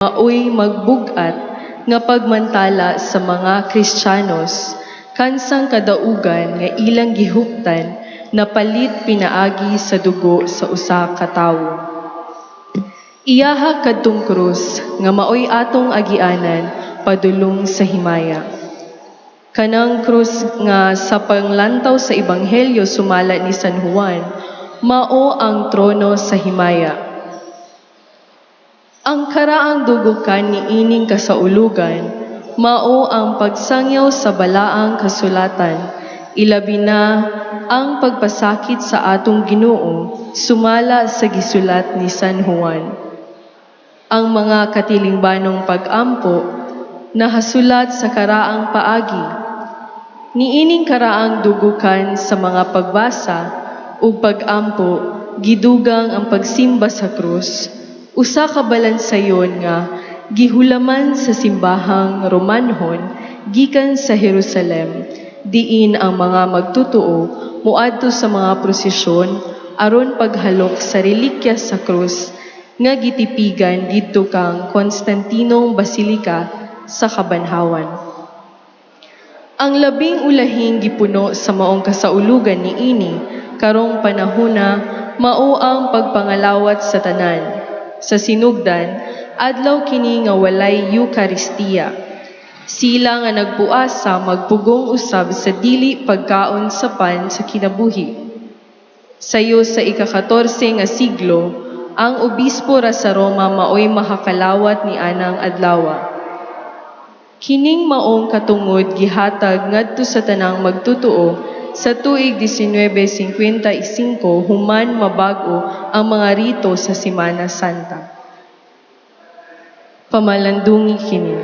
Maoy magbug-at nga pagmantala sa mga Kristiyanos kansang kadaugan nga ilang gihuptan napalit pinaagi sa dugo sa usa ka tawo. Iyaha kadtong krus nga maoy atong agianan padulong sa himaya. Kanang krus nga sa panglantaw sa Ebanghelyo sumala ni San Juan, mao ang trono sa himaya. Ang karaang dugukan niining kasaulugan mao ang pagsangyaw sa balaang kasulatan, ilabi na ang pagpasakit sa atong Ginoo sumala sa gisulat ni San Juan. Ang mga katilingbanong pag-ampo nahasulat sa karaang paagi. Niining karaang dugukan sa mga pagbasa ug pag-ampo, gidugang ang pagsimba sa krus, usa ka balansayon nga gihulaman sa simbahang Romanhon gikan sa Jerusalem, diin ang mga magtotoo moadto sa mga prosesyon aron paghalok sa relikya sa krus nga gitipigan didto kang Constantinong Basilika sa Kabanhawan. Ang labing ulahing gipuno sa maong kasaulugan niini karong panahona mao ang pagpangalawat sa tanan. Sa sinugdan, adlaw kini nga walay Eukaristiya. Sila nga nagpuasa magpugong usab sa dili pagkaon sa pan sa kinabuhi. Sayo sa ika-14 nga siglo, ang obispo ra sa Roma maoy makakalawat ni anang adlawa. Kining maong katungod gihatag ngadto sa tanang magtotoo sa tuig 1955 human mabag-o ang mga rito sa Semana Santa. Pamalandungi kini.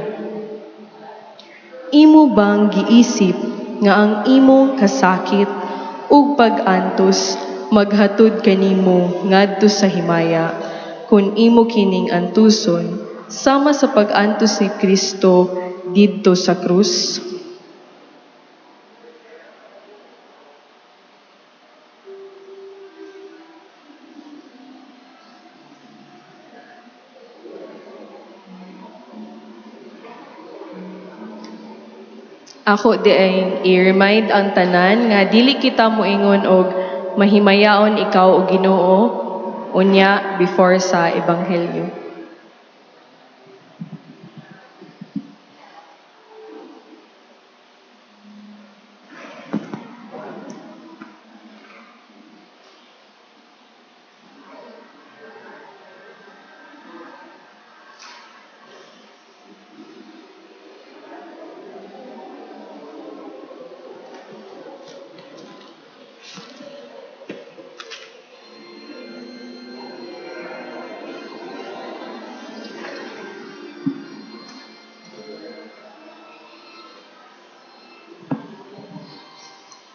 Imo bang giisip nga ang imong kasakit ug pag-antos maghatod kanimo ngadto sa himaya kun imo kining antuson sama sa pag-antos ni Kristo didto sa krus? Ako diay i-remind ang tanan nga dili kita moingon og mahimayaon ikaw o Ginoo unya before sa ebanghelyo.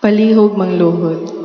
Palihog mangluhod.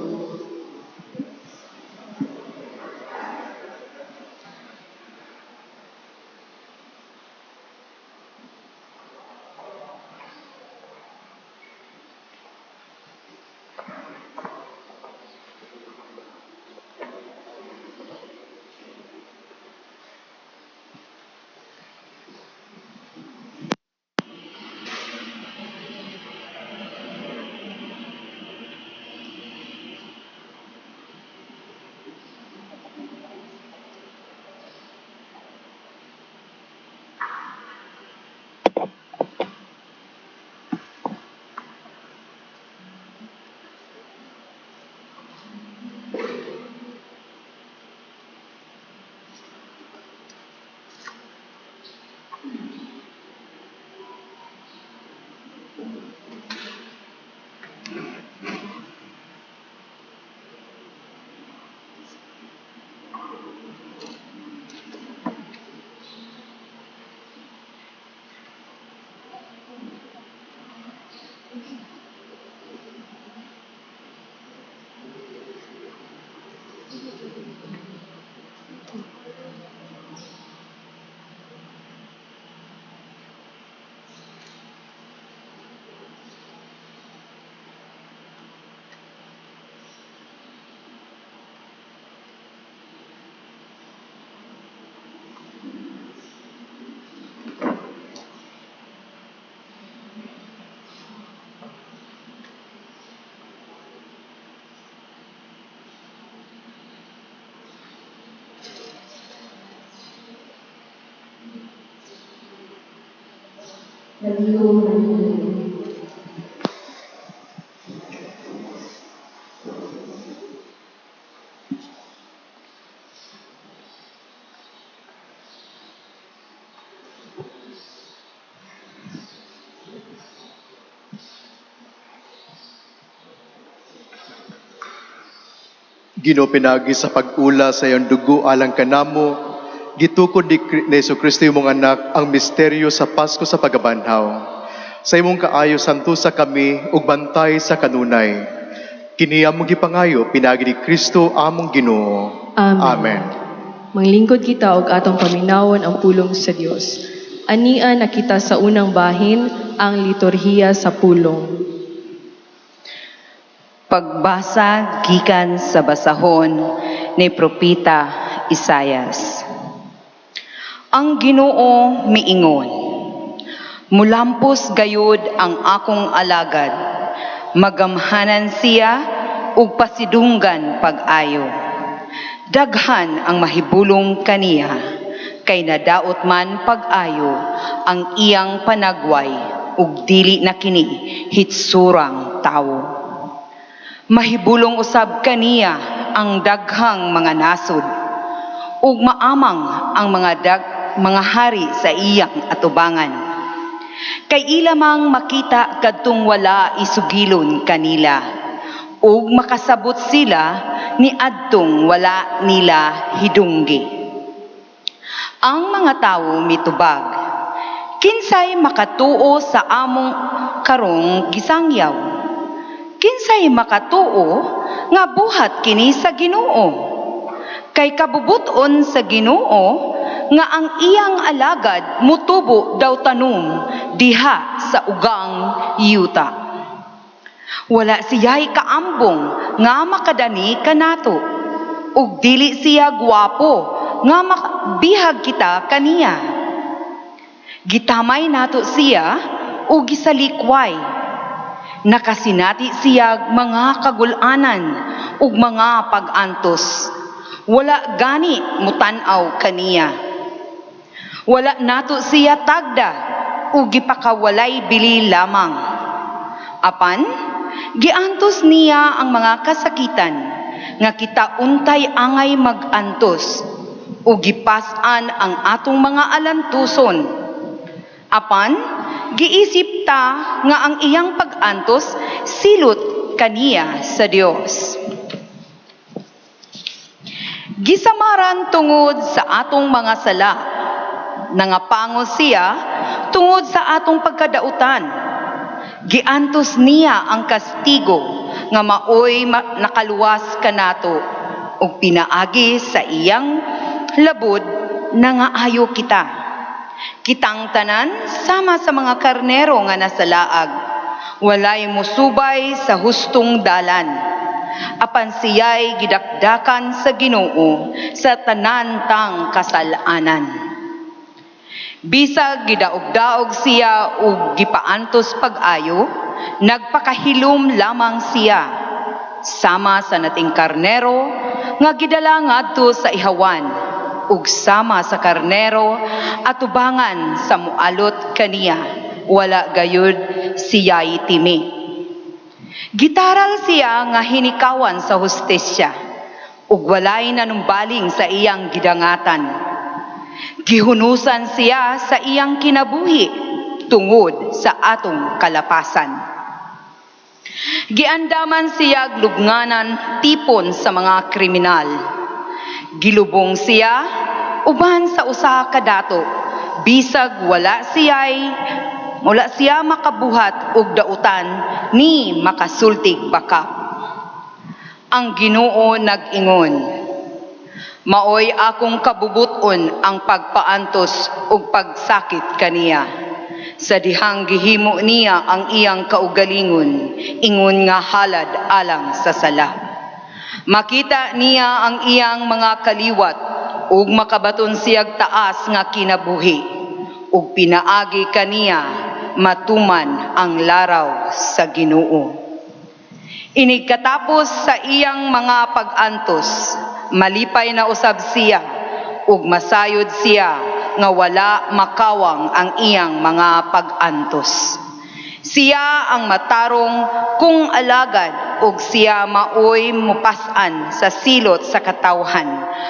Palihog manghinaot. Ginoo, pinaagi sa pag-ula sa iyong dugo alang kanamo, gitukod ni Jesu Kristo imong anak ang misteryo sa Pasko sa pagabanhaw. Sa imong kaayo santusa kami ug bantay sa kanunay. Kini among gipangayo pinaagi ni Kristo among Ginoo. Amen. Amen. Manglingkod kita og atong paminawon ang pulong sa Dios. Ania na kita sa unang bahin ang liturhiya sa pulong. Pagbasa gikan sa basahon ni Propeta Isayas. Ang Ginoo miingon, mulampos gayud ang akong alagad, magamhanan siya ug pasidunggan pag-ayo. Daghan ang mahibulong kaniya, kay nadaot man pag-ayo ang iyang panagway ug dili na kini hitsurang tawo. Mahibulong usab kaniya ang daghang mga nasod ug maamang ang mga hari sa iyang atubangan. Kay ila mang makita kadtong wala isugilon kanila ug makasabot sila ni adtong wala nila hidunggi. Ang mga tawo mitubag, kinsay makatuo sa among karong gisangyaw? Kinsay makatuo nga buhat kini sa Ginoo? Kay kabubuton sa Ginoo nga ang iyang alagad mutubo daw tanom diha sa ugang yuta. Wala siya'y kaambong nga makadani kanato, ug dili siya gwapo nga makabihag kita kaniya. Gitamay nato siya ug gisalikway. Nakasinati siya mga kagulanan ug mga pag-antos. Wala gani mutan-aw kaniya. Wala nato siya tagda ug gipakawalay bili lamang. Apan giantos niya ang mga kasakitan nga kita untay angay mag-antos ug gipas-an ang atong mga alantuson. Apan giisip ta nga ang iyang pag-antos silot kaniya sa Dios. Gisamaran tungod sa atong mga sala, nangapangos siya tungod sa atong pagkadautan. Giantos niya ang kastigo nga maoy nakaluwas kanato ug pinaagi sa iyang labod nangaayo kita. Kitang tanan sama sa mga karnero nga nasalaag, walay musubay sa hustong dalan. Apan siya'y gidakdakan sa Ginoo sa tanan tang kasalanan. Bisag gidaog-daog siya ug gipaantos pag-ayo, nagpakahilom lamang siya sama sa nating karnero nga gidala ngadto sa ihawan, ug sama sa karnero atubangan sa mualot kaniya, wala gayud siya'y timi. Gitaral siya nga hinikawan sa hustisya, ug walay nanumbaling sa iyang gidangatan. Gihunusan siya sa iyang kinabuhi tungod sa atong kalapasan. Giandaman siya lubnganan tipon sa mga kriminal. Gilubong siya uban sa usa ka dato, bisag wala siya makabuhat og dautan ni makasultig baka. Ang Ginoo nag-ingon, maoy akong kabubuton ang pagpaantos ug pagsakit kaniya. Sa dihang gihimo niya ang iyang kaugalingon, ingon nga halad alang sa sala. Makita niya ang iyang mga kaliwat ug makabaton siyag taas nga kinabuhi, ug pinaagi kaniya matuman ang laraw sa Ginoo. Inigkatapos sa iyang mga pag-antos, malipay na usab siya ug masayod siya nga wala makawang ang iyang mga pag-antos. Siya ang matarong kung alagad ug siya maoy mupas-an sa silot sa katawhan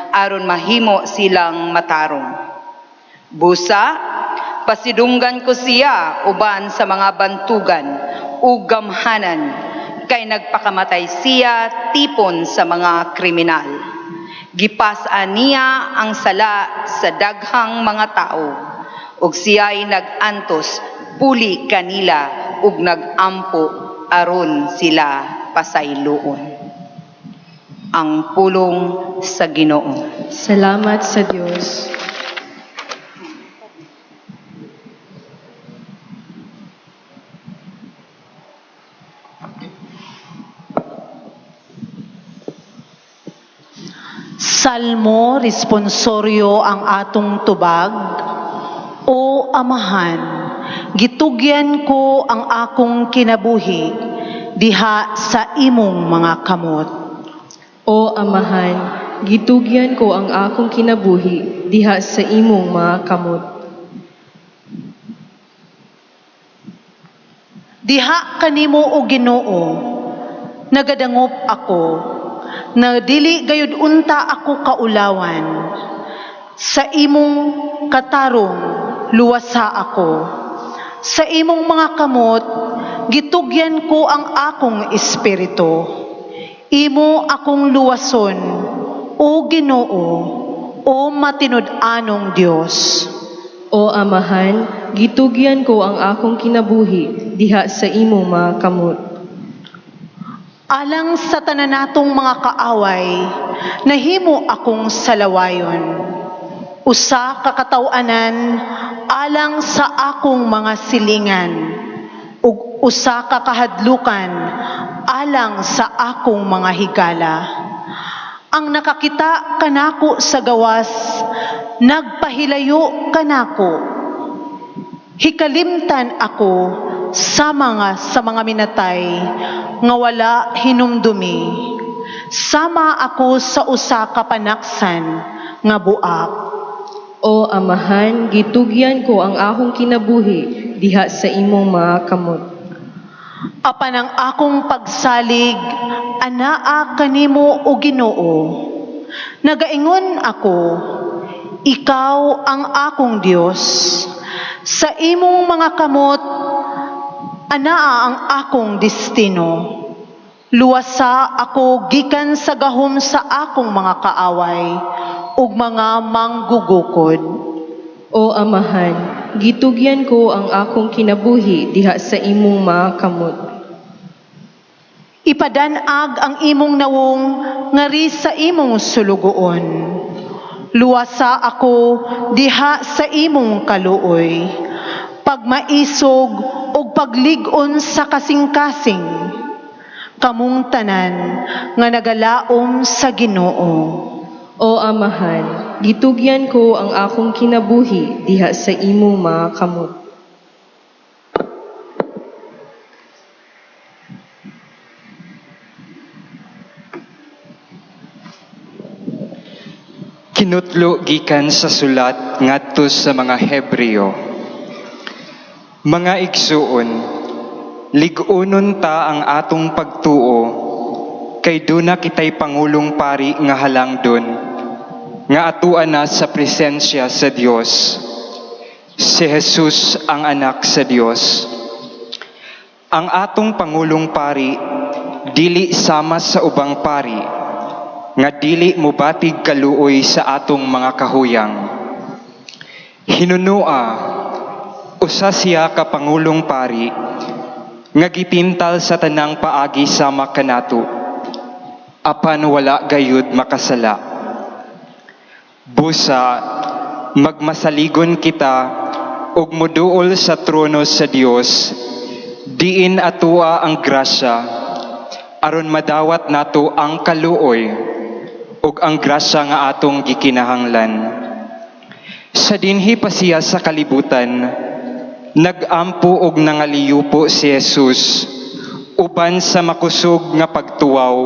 aron mahimo silang matarong. Busa, pasidunggan ko siya uban sa mga bantugan ug gamhanan kay nagpakamatay siya tipon sa mga kriminal. Gipas-an niya ang sala sa daghang mga tao ug siya'y nag-antos puli kanila ug nag-ampo aron sila pasayloon. Ang pulong sa Ginoo. Salamat sa Dios. Salmo responsoryo ang atong tubag. O Amahan, gitugyan ko ang akong kinabuhi diha sa imong mga kamot. O Amahan, gitugyan ko ang akong kinabuhi diha sa imong mga kamot. Diha kanimo, o Ginoo, nagadangop ako, na dili gayud unta ako kaulawan. Sa imong katarong luwasa ako. Sa imong mga kamot gitugyan ko ang akong espiritu. Imo akong luwason, o Ginoo, o matinud-anong Dios. O Amahan, gitugyan ko ang akong kinabuhi diha sa imong mga kamot. Alang sa tanan natong mga kaaway, nahimo akong salawayon. Usa ka kataw-anan alang sa akong mga silingan, ug usa ka kahadlukan alang sa akong mga higala. Ang nakakita kanako sa gawas, nagpahilayo kanako. Hikalimtan ako sa mga minatay nga wala hinumdumi. Sama ako sa usa ka panaksan nga buak. O Amahan, gitugyan ko ang akong kinabuhi diha sa imong mga kamot. Apan ang akong pagsalig anaa kanimo, o Ginoo. Nagaingon ako, ikaw ang akong Dios. Sa imong mga kamot anaa ang akong destino. Luwasa ako gikan sa gahom sa akong mga kaaway ug mga manggugukod. O Amahan, gitugyan ko ang akong kinabuhi diha sa imong mga kamot. Ipadanag ang imong nawong ngari sa imong sulugoon. Luwasa ako diha sa imong kaluoy. Pagmaisog ug paglig-on sa kasing-kasing. Kamong tanan nga nagalaom sa Ginoo. O Amahan, gitugyan ko ang akong kinabuhi diha sa imong mga kamot. Kinutlo gikan sa sulat ngadto sa mga Hebreo. Mga igsuon, lig-unon ta ang atong pagtuo, kay duna kitay pangulong pari nga halangdon, nga atua na sa presensya sa Dios. Si Jesus ang anak sa Dios. Ang atong pangulong pari dili sama sa ubang pari, nga dili mubatig kaluoy sa atong mga kahuyang. Hinunua, usa siya ka pangulong pari, nga gitintal sa tanang paagi sama kanato, apan wala gayud makasala. Busa, magmasaligon kita ug moduol sa trono sa Dios, diin atua ang grasya, aron madawat nato ang kaluoy ug ang grasya nga atong gikinahanglan. Sa dinhi pa siya sa kalibutan, nag-ampo og nangaliyupo si Jesus uban sa makusog nga pagtuwaw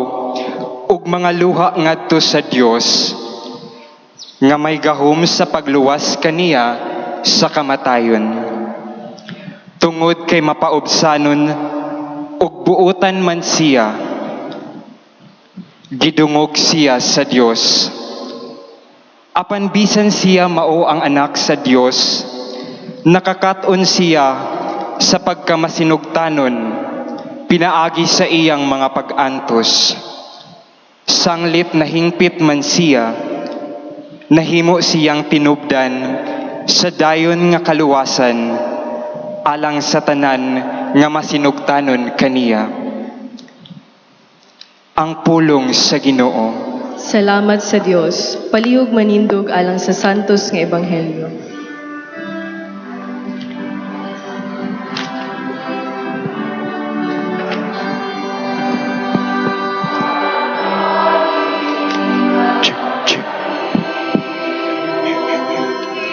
ug mga luha ngadto sa Dios. nga may gahom sa pagluwas kaniya sa kamatayon. Tungod kay mapaubsanon ug buotan man siya, gidungog siya sa Dios. Apan bisan siya mao ang anak sa Dios, nakakat-on siya sa pagkamasinugtanon pinaagi sa iyang mga pag-antos. Sanglit nahingpit man siya, nahimo siyang tinubdan sa dayon nga kaluwasan alang sa tanan nga masinugtanon kaniya. Ang pulong sa Ginoo. Salamat sa Dios. Palihog manindog alang sa santos nga ebanghelyo. Check, check.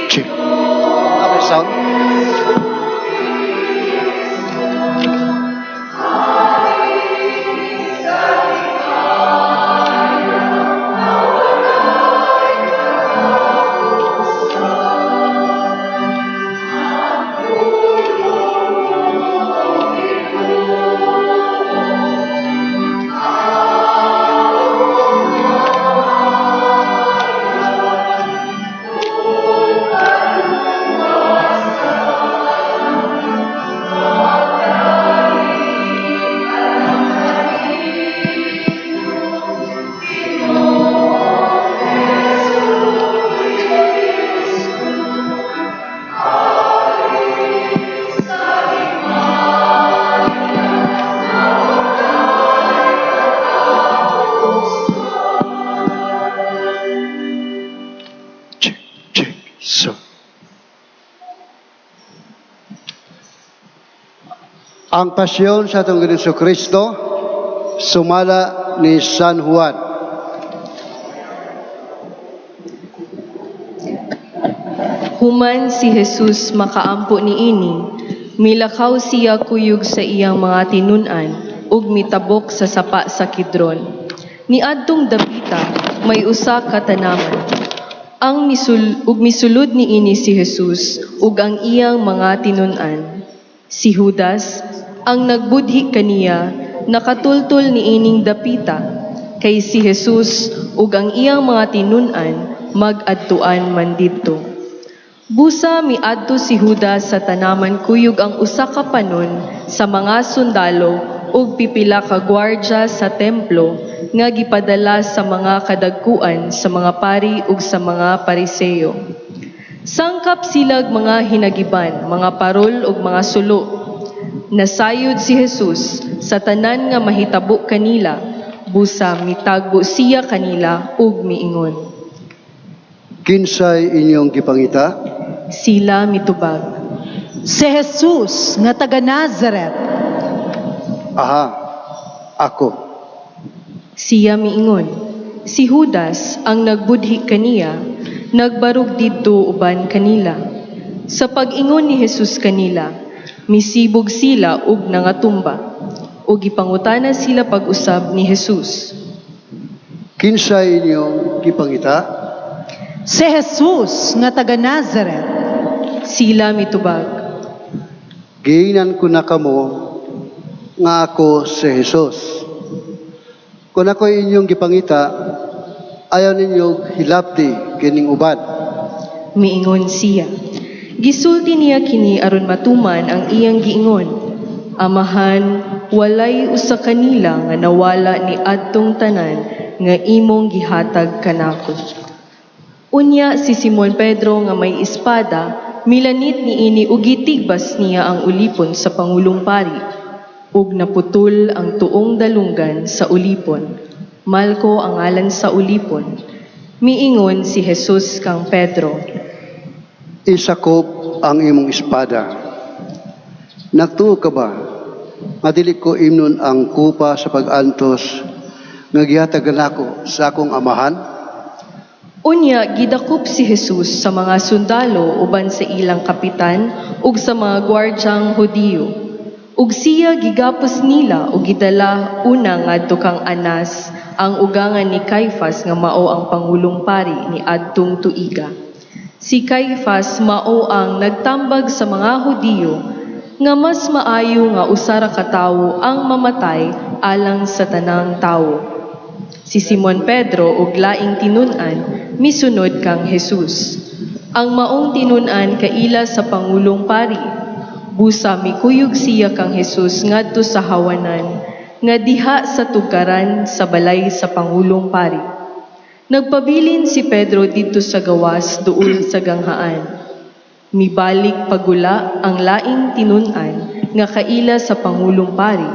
Check. Okay, sound. Check, check. So. Ang pasyon sa atong Ginoong Kristo sumala ni San Juan. Human si Jesus makaampo niini, milakaw siya kuyog sa iyang mga tinun-an ug mitabok sa sapa sa Kidron. Niadtong dapita may usa ka tanaman. Ang misul ug misulod niini si Jesus ug ang iyang mga tinun-an. Si Judas, ang nagbudhi kaniya, nakatultol niining dapita, kay si Jesus ug ang iyang mga tinun-an mag-adtuan man didto. Busa miadto si Judas sa tanaman kuyog ang usa ka panon sa mga sundalo ug pipila ka gwardya sa templo nga gipadala sa mga kadagkuan sa mga pari ug sa mga Pariseo. Sangkap silag mga hinagiban, mga parol ug mga sulo. Nasayod si Jesus sa tanan nga mahitabo kanila, busa mitagbo siya kanila ug miingon. Kinsay inyong gipangita? Sila mitubag. Si Jesus nga taga Nazaret. Aha, ako. Siya miingon. Si Judas ang nagbudhi kaniya, nagbarog didto uban kanila. Sa pag-ingon ni Jesus kanila, misibog sila ug nangatumba. Ug gipangutana sila pag-usab ni Jesus. Kinsay inyong gipangita? Si Jesus nga taga Nazaret. Sila mitubag. Giingnan ko na kamo nga ako si Jesus. Kung ako inyong gipangita, ayaw ninyo hilabti kining uban. Miingon siya. Gisulti niya kini aron matuman ang iyang giingon. Amahan, walay usa kanila nga nawala ni adtong tanan nga imong gihatag kanako. Unya si Simon Pedro nga may espada, milanit niini ug gitigbas niya ang ulipon sa pangulong pari, ug naputol ang tuong dalunggan sa ulipon. Malco ang ngalan sa ulipon. Miingon si Jesus kang Pedro, Isakop ang imong espada. Nagtuo ka ba nga dili ko imnon ang kupa sa pag-antos nga gihatag nako sa akong amahan? Unya gidakop si Jesus sa mga sundalo uban sa ilang kapitan ug sa mga gwardyang Hudiyo. Ug siya gigapos nila ug gidala una ngadto kang Anas, ang ugangan ni Caifas nga mao ang pangulong pari ni adtong tuiga. Si Caifas mao ang nagtambag sa mga Hudiyo nga mas maayo nga usa ra ka tawo ang mamatay alang sa tanang tawo. Si Simon Pedro ug laing tinun-an misunod kang Jesus. Ang maong tinun-an kaila sa pangulong pari. Busa mikuyog siya kang Jesus ngadto sa hawanan nga diha sa tugkaran sa balay sa pangulong pari. Nagpabilin si Pedro didto sa gawas duol sa ganghaan. Mibalik pagula ang laing tinun-an nga kaila sa pangulong pari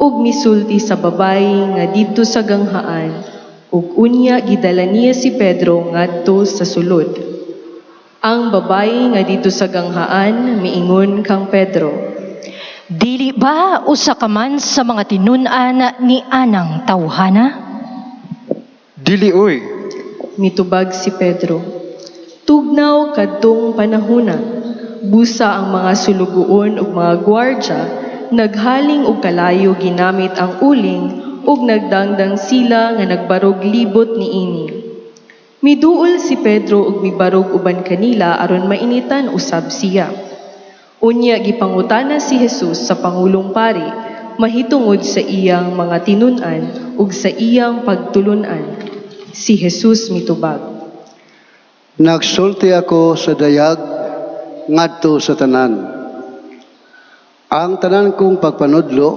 ug misulti sa babayi nga didto sa ganghaan ug unya gidala niya si Pedro ngadto sa sulod. Ang babayi nga didto sa ganghaan miingon kang Pedro, Dili ba usa ka man sa mga tinun-an ni anang tawhana? Dili oy. Mitubag si Pedro. Tugnaw kadtong panahuna. Busa ang mga sulugoon ug mga gwardya naghaling og kalayo ginamit ang uling ug nagdangdang sila nga nagbarog libot niini. Miduol si Pedro ug mibarog uban kanila aron mainitan usab siya. Unya gipangutana si Jesus sa pangulong pari mahitungod sa iyang mga tinun-an ug sa iyang pagtulun-an. Si Jesus mitubag, Nagsulti ako sa dayag ngadto sa tanan. Ang tanan kong pagpanudlo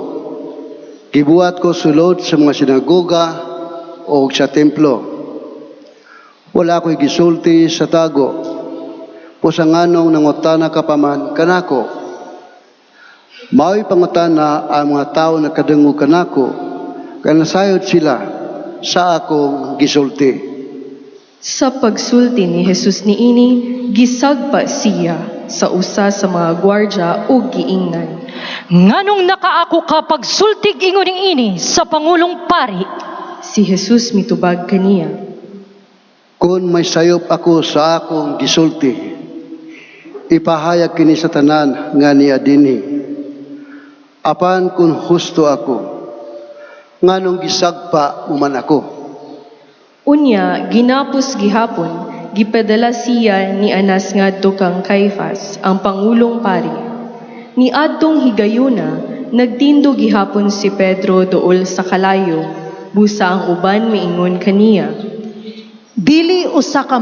gibuhat ko sulod sa mga sinagoga o sa templo. Wala ako'y gisulti sa tago. Busa nganong nangutana ka pa man kanako. Mao'y pangutana ang mga tao na kadungog kanako, kay nasayod sila sa akong gisulti. Sa pagsulti ni Jesus niini, gisagpa siya sa usa sa mga gwardya ug giingnan, Nganong nakaako ka pagsultig ingon ini sa pangulong pari? Si Jesus mitubag kaniya, Kung may sayop ako sa akong gisulti, ipahayag kini sa tanan nga niya dinhi. Apan kung husto ako, nganong gisagpa mo man ako? Unya, ginapos gihapon, gipadala siya ni Anas ngadto kang Caifas, ang pangulong pari. Ni adtong higayuna, nagtindog gihapon si Pedro duol sa kalayo, busa ang uban miingon kaniya, Dili usa ka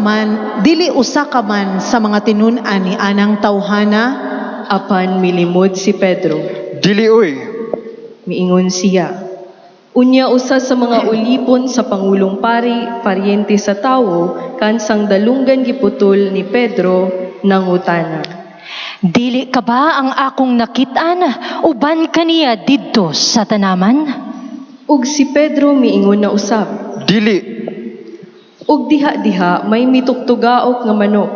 man sa mga tinun-an ni anang tawhana? Apan milimod si Pedro. Dili oy. Miingon siya. Unya usa sa mga ulipon sa pangulong pari, paryente sa tawo, kansang dalunggan giputol ni Pedro, nangutana, Dili ka ba ang akong nakit-an uban kaniya didto sa tanaman? Ug si Pedro miingon na usab, Dili. Ug diha-diha may mituktugaok nga manok.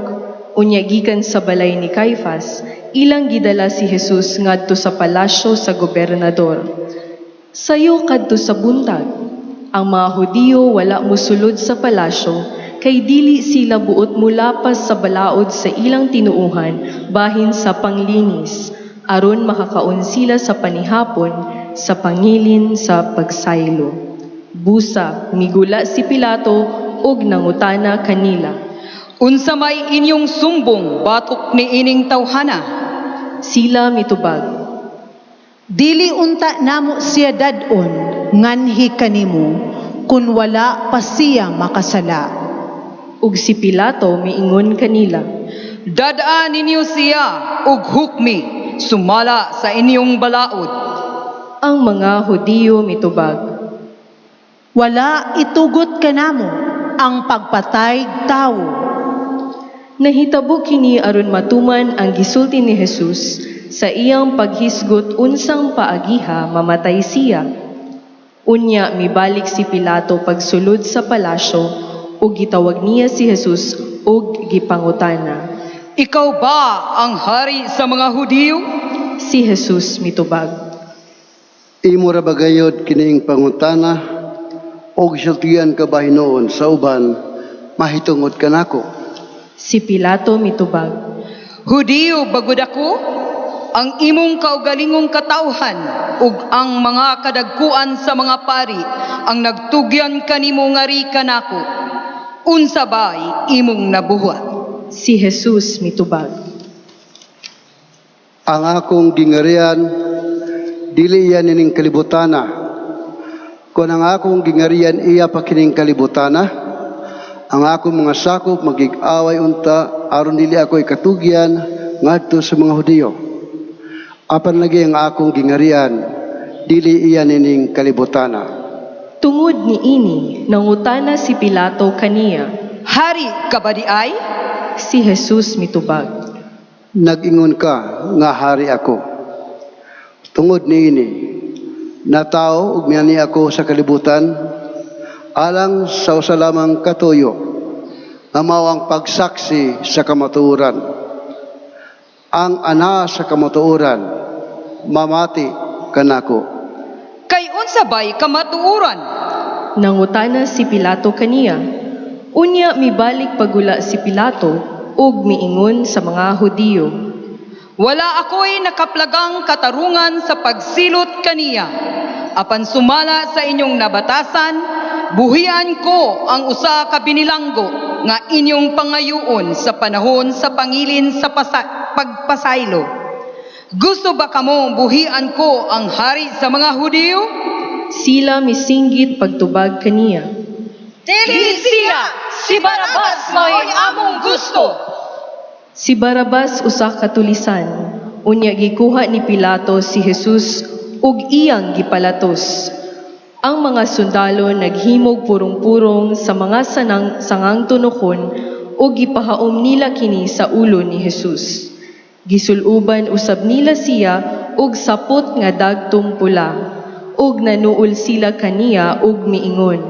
Unya gikan sa balay ni Caifas, ilang gidala si Jesus ngadto sa palasyo sa gobernador. Sayo kadto sa buntag, ang mga Hudiyo wala mosulod sa palasyo kay dili sila buot mulapas sa balaod sa ilang tinuohan bahin sa panglinis, aron makakaon sila sa panihapon sa pangilin sa pagsaylo. Busa migula si Pilato ug nangutana kanila, Unsa may inyong sumbong batok ni ining tawhana? Sila mitubag, Dili unta namo siya dad-on nganhi kanimo kun wala pa siya makasala. Ug si Pilato miingon kanila, Dad-a ninyo siya ug hukmi sumala sa inyong balaod. Ang mga Hudiyo mitubag, Wala itugot kanamo ang pagpatay tawo. Nahitabo kini aron matuman ang gisulti ni Jesus sa iyang paghisgot unsang paagiha mamatay siya. Unya mibalik si Pilato pagsulod sa palasyo ug gitawag niya si Jesus ug gipangutana. Ikaw ba ang hari sa mga Hudiyo? Si Jesus mitubag, Imo ra ba gayod kining pangutana og sultian ka ba hinuon sa uban mahitungod kanako? Si Pilato mitubag, Hudiyo ba gud ako? Ang imong kaugalingong katawhan ug ang mga kadagkuan sa mga pari ang nagtugyan kanimo ngari kanako. Unsa bay imong nabuhat? Si Jesus mitubag, Ang akong gingarian dili iya nining kalibutana. Kung ang akong gingarian iya pa kining kalibutana, ang akong mga sakop magig-away unta aron dili ako ikatugyan ngadto sa mga Hudiyo. Apan lagi ang akong gingarian dili iya nining kalibutana. Tungod niini, nangutana si Pilato kaniya. Hari ka ba di ay? Si Jesus mitubag, Nag-ingon ka nga hari ako. Tungod niini, natawo ug miani ako sa kalibutan alang sa usa lamang katuyo nga mao ang pagsaksi sa kamatuoran. Ang anaa sa kamatuoran mamati kanako. Kay unsa bay kamatuoran? Nangutana si Pilato kaniya. Unya mibalik pagula si Pilato ug miingon sa mga Hudiyo, Wala ako'y nakaplagang katarungan sa pagsilot kaniya. Apan sumala sa inyong nabatasan, buhian ko ang usa ka binilanggo nga inyong pangayuon sa panahon sa pangilin sa pagpasaylo. Gusto ba kamo buhian ko ang hari sa mga Hudiyo? Sila misinggit pagtubag kaniya, Dili siya! Si Barabas mao'y among gusto! Si Barabas usa ka tulisan. Unya gikuha ni Pilato si Jesus ug iyang gipalatos. Ang mga sundalo naghimog purong-purong sa mga sangang tunokon ug gipahaom nila kini sa ulo ni Jesus. Gisuluban usab nila siya og sapot nga dagtong pula, ug nanuol sila kaniya ug miingon,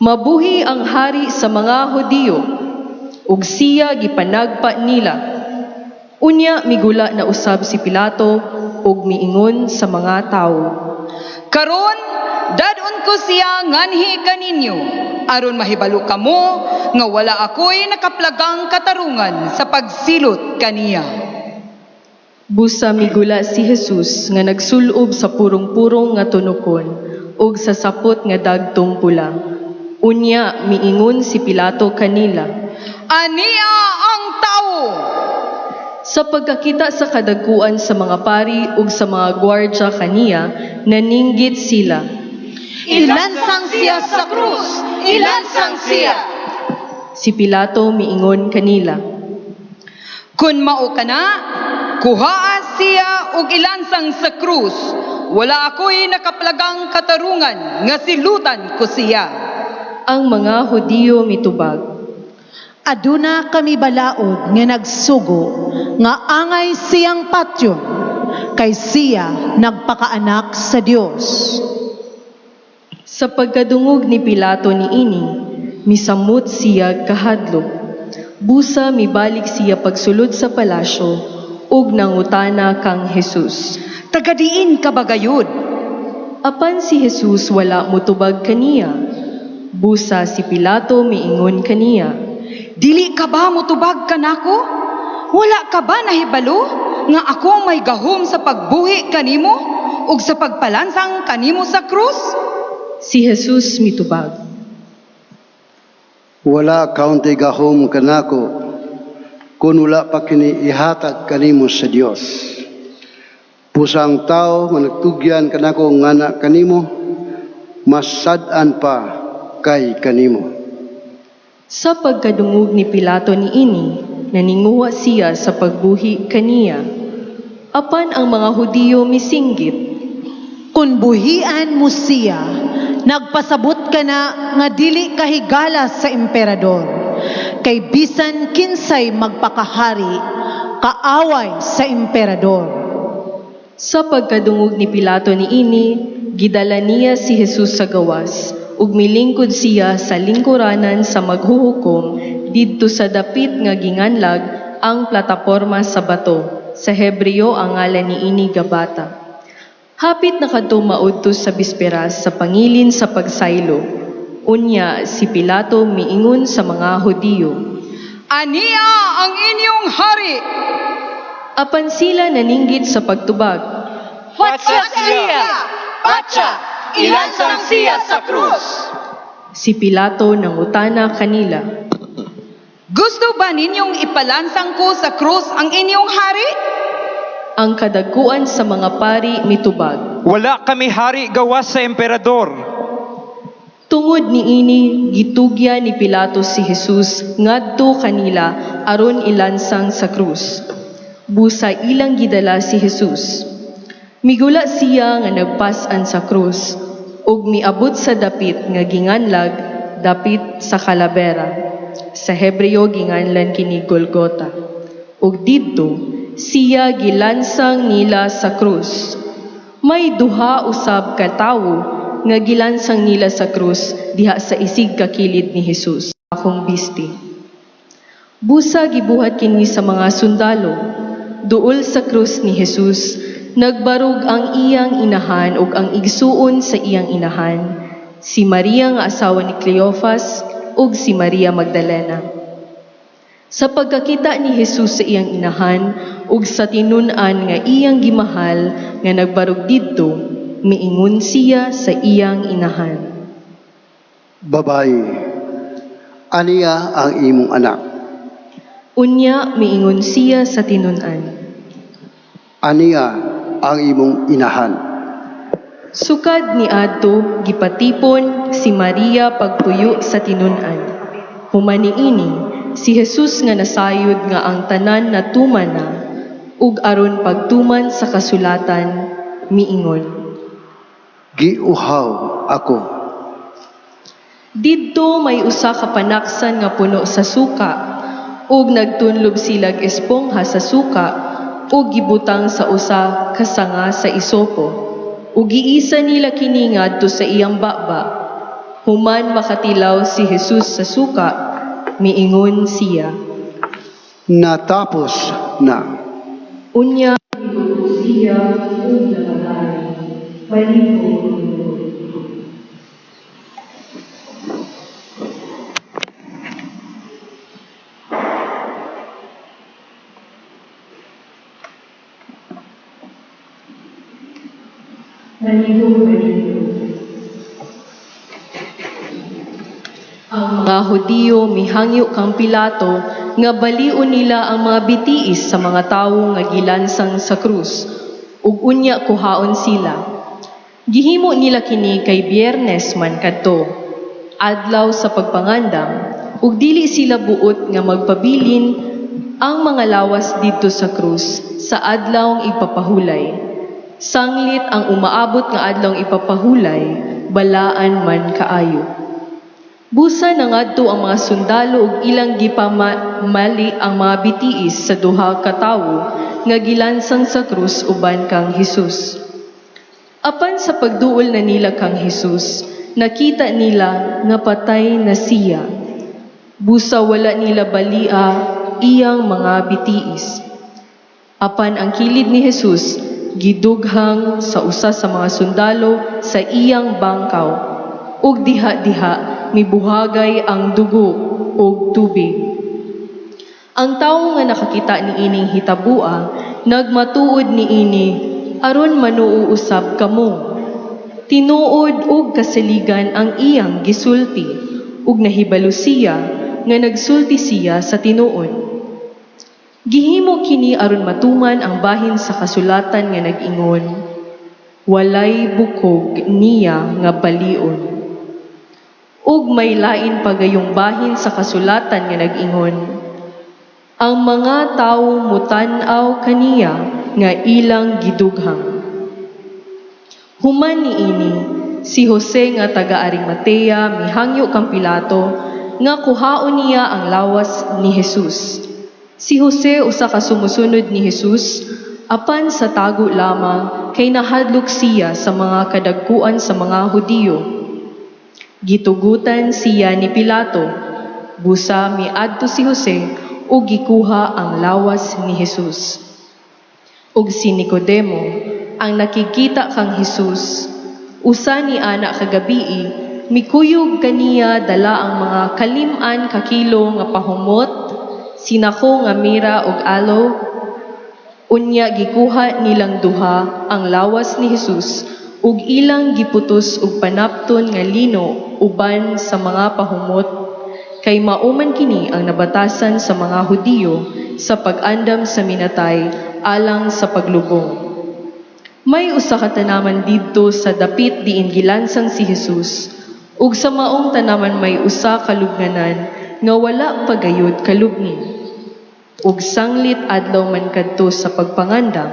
"Mabuhi ang hari sa mga Hudiyo!" Ug siya gipanagpa nila. Unya migula na usab si Pilato ug miingon sa mga tawo, Karon, dad-on ko siya nganhi kaninyo, aron mahibalo kamo nga wala ako'y nakaplagang katarungan sa pagsilot kaniya. Busa migula si Jesus nga nagsulob sa purong-purong nga tunokon ug sa sapot nga dagtong pula. Unya miingon si Pilato kanila, Ania ang tawo! Sa pagkakita sa kadagkuan sa mga pari ug sa mga gwardya kaniya, naninggit sila. Ilansang siya sa krus! Ilansang siya! Si Pilato miingon kanila, Kun mao kana, kuhaa siya ug ilansang sa krus. Wala ako'y nakaplagang katarungan nga silutan ko siya. Ang mga Hudiyo mitubag, Aduna kami balaod nga nagsugo nga angay siyang patyon kay siya nagpakaanak sa Dios. Sa pagkadungog ni Pilato niini, misamot siya kahadlok. Busa mibalik siya pagsulod sa palasyo ug nangutana kang Jesus. Tagadiin ka ba gayud? Apan si Jesus wala motubag kaniya. Busa si Pilato miingon kaniya, Dili ka ba motubag kanako? Wala ka ba nahibalo nga ako may gahom sa pagbuhi kanimo ug sa pagpalansang kanimo sa krus? Si Jesus mitubag, Wala kauntay gahom kanako kung wala pa kini ihatag kanimo sa Dios. Busa ang tao nga nagtugyan kanako ngana kanimo, mas sad-an pa kay kanimo. Sa pagkadungog ni Pilato niini, naninguha siya sa pagbuhi kaniya. Apan ang mga Hudiyo misinggit, Kung buhian mo siya, nagpasabot ka na nga dili kahigala sa emperador. Kay bisan kinsay magpakahari, kaaway sa emperador. Sa pagkadungog ni Pilato niini, gidala niya si Jesus sa gawas, ug milingkod siya sa lingkuranan sa maghuhukom didto sa dapit nga ginganlag ang plataporma sa bato. Sa Hebreo ang ngalan niini Gabata. Hapit na kadto maudto sa bisperas sa pangilin sa pagsaylo. Unya si Pilato miingon sa mga Hudiyo, Ania ang inyong hari! Apan sila naninggit sa pagtubag. Patya siya! Patya! Ilansang siya sa krus! Si Pilato nangutana kanila. Gusto ba ninyong ipalansang ko sa krus ang inyong hari? Ang kadagkuan sa mga pari mitubag. Wala kami hari gawas sa emperador. Tungod niini gitugyan ni Pilato si Jesus ngadto kanila aron ilansang sa krus. Busa ilang gidala si Jesus. Migula siya nga nagpas-an sa krus ug miabot sa dapit nga ginganlag dapit sa kalabera. Sa Hebreo ginganlan kini Golgota. Ug didto siya gilansang nila sa krus. May duha usab ka tawo nga gilansang nila sa krus diha sa isig kakilid ni Jesus. Akong bisti. Busa gibuhat kini sa mga sundalo. Duol sa krus ni Jesus, nagbarog ang iyang inahan ug ang igsuon sa iyang inahan, si Maria nga asawa ni Cleofas ug si Maria Magdalena. Sa pagkakita ni Jesus sa iyang inahan ug sa tinun-an nga iyang gimahal nga nagbarog didto, miingon siya sa iyang inahan. Babayi, aniya ang imong anak. Unya miingon siya sa tinun-an. Aniya ang imong inahan. Sukad niadto gipatipon si Maria pagpuyo sa tinun-an. Human niini, si Jesus nga nasayod nga ang tanan natuman na, ug aron pagtuman sa kasulatan, miingon. Giuhaw ako. Didto may usa ka panaksan nga puno sa suka, ug nagtunlob silag espongha sa suka, ug gibutang sa usa ka sanga sa isopo. Ug giisa nila kini ngadto sa iyang baba. Human makatilaw si Jesus sa suka, miingon siya. Natapos na. Unya siya ug namatay. Palihog. Palihog, palihog. Ang mga Hudiyo mihangyo kang Pilato nga balion nila ang mga bitiis sa mga tawo nga gilansang sa krus ug unya kuhaon sila. Gihimo nila kini kay Biyernes man kadto, adlaw sa pagpangandam, ug dili sila buot nga magpabilin ang mga lawas didto sa krus sa adlawng ipapahulay. Sanglit ang umaabot nga adlawng ipapahulay, balaan man kaayo. Busa nangadto ang mga sundalo ug ilang gipamali ang mga bitiis sa duha ka tawo nga gilansang sa krus uban kang Hesus. Apan sa pagduol na nila kang Hesus, nakita nila nga patay na siya. Busa wala nila balia iyang mga bitiis. Apan ang kilid ni Hesus gidughang sa usa sa mga sundalo sa iyang bangkaw, ug diha-diha mibuhagay ang dugo ug tubig. Ang tawo nga nakakita niining hitabua nagmatuod niini aron manuo usab kamo. Tinuod ug kasaligan ang iyang gisulti, ug nahibalo siya nga nagsulti siya sa tinuod. Gihimo kini aron matuman ang bahin sa kasulatan nga nag-ingon, walay bukog niya nga balion. Ug may lain pa gayong bahin sa kasulatan nga nag-ingon, ang mga tawo mutan-aw kaniya nga ilang gidughang. Human niini, si Jose nga taga Arimatea mihangyo kang Pilato nga kuhaon niya ang lawas ni Jesus. Si Jose usa ka sumusunod ni Jesus, apan sa tago lamang kay nahadlok siya sa mga kadagkuan sa mga Hudiyo. Gitugutan siya ni Pilato, busa miadto si Jose ug gikuha ang lawas ni Jesus. Ug si Nicodemo, ang nakikita kang Jesus, usa ni ana kagabii, mikuyog kaniya dala ang mga kalim-an ka kilo nga pahumot, sinako nga mira ug aloe, Unya gikuha nilang duha ang lawas ni Jesus ug ilang giputos og panapton nga lino uban sa mga pahumot, kay mao man kini ang nabatasan sa mga Hudiyo sa pag-andam sa minatay alang sa paglubong. May usa ka tanaman didto sa dapit diin gilansang si Jesus, ug sa maong tanaman may usa ka lubnganan nga wala pa gayud kalubngi. Ug sanglit adlaw man kadto sa pagpangandam,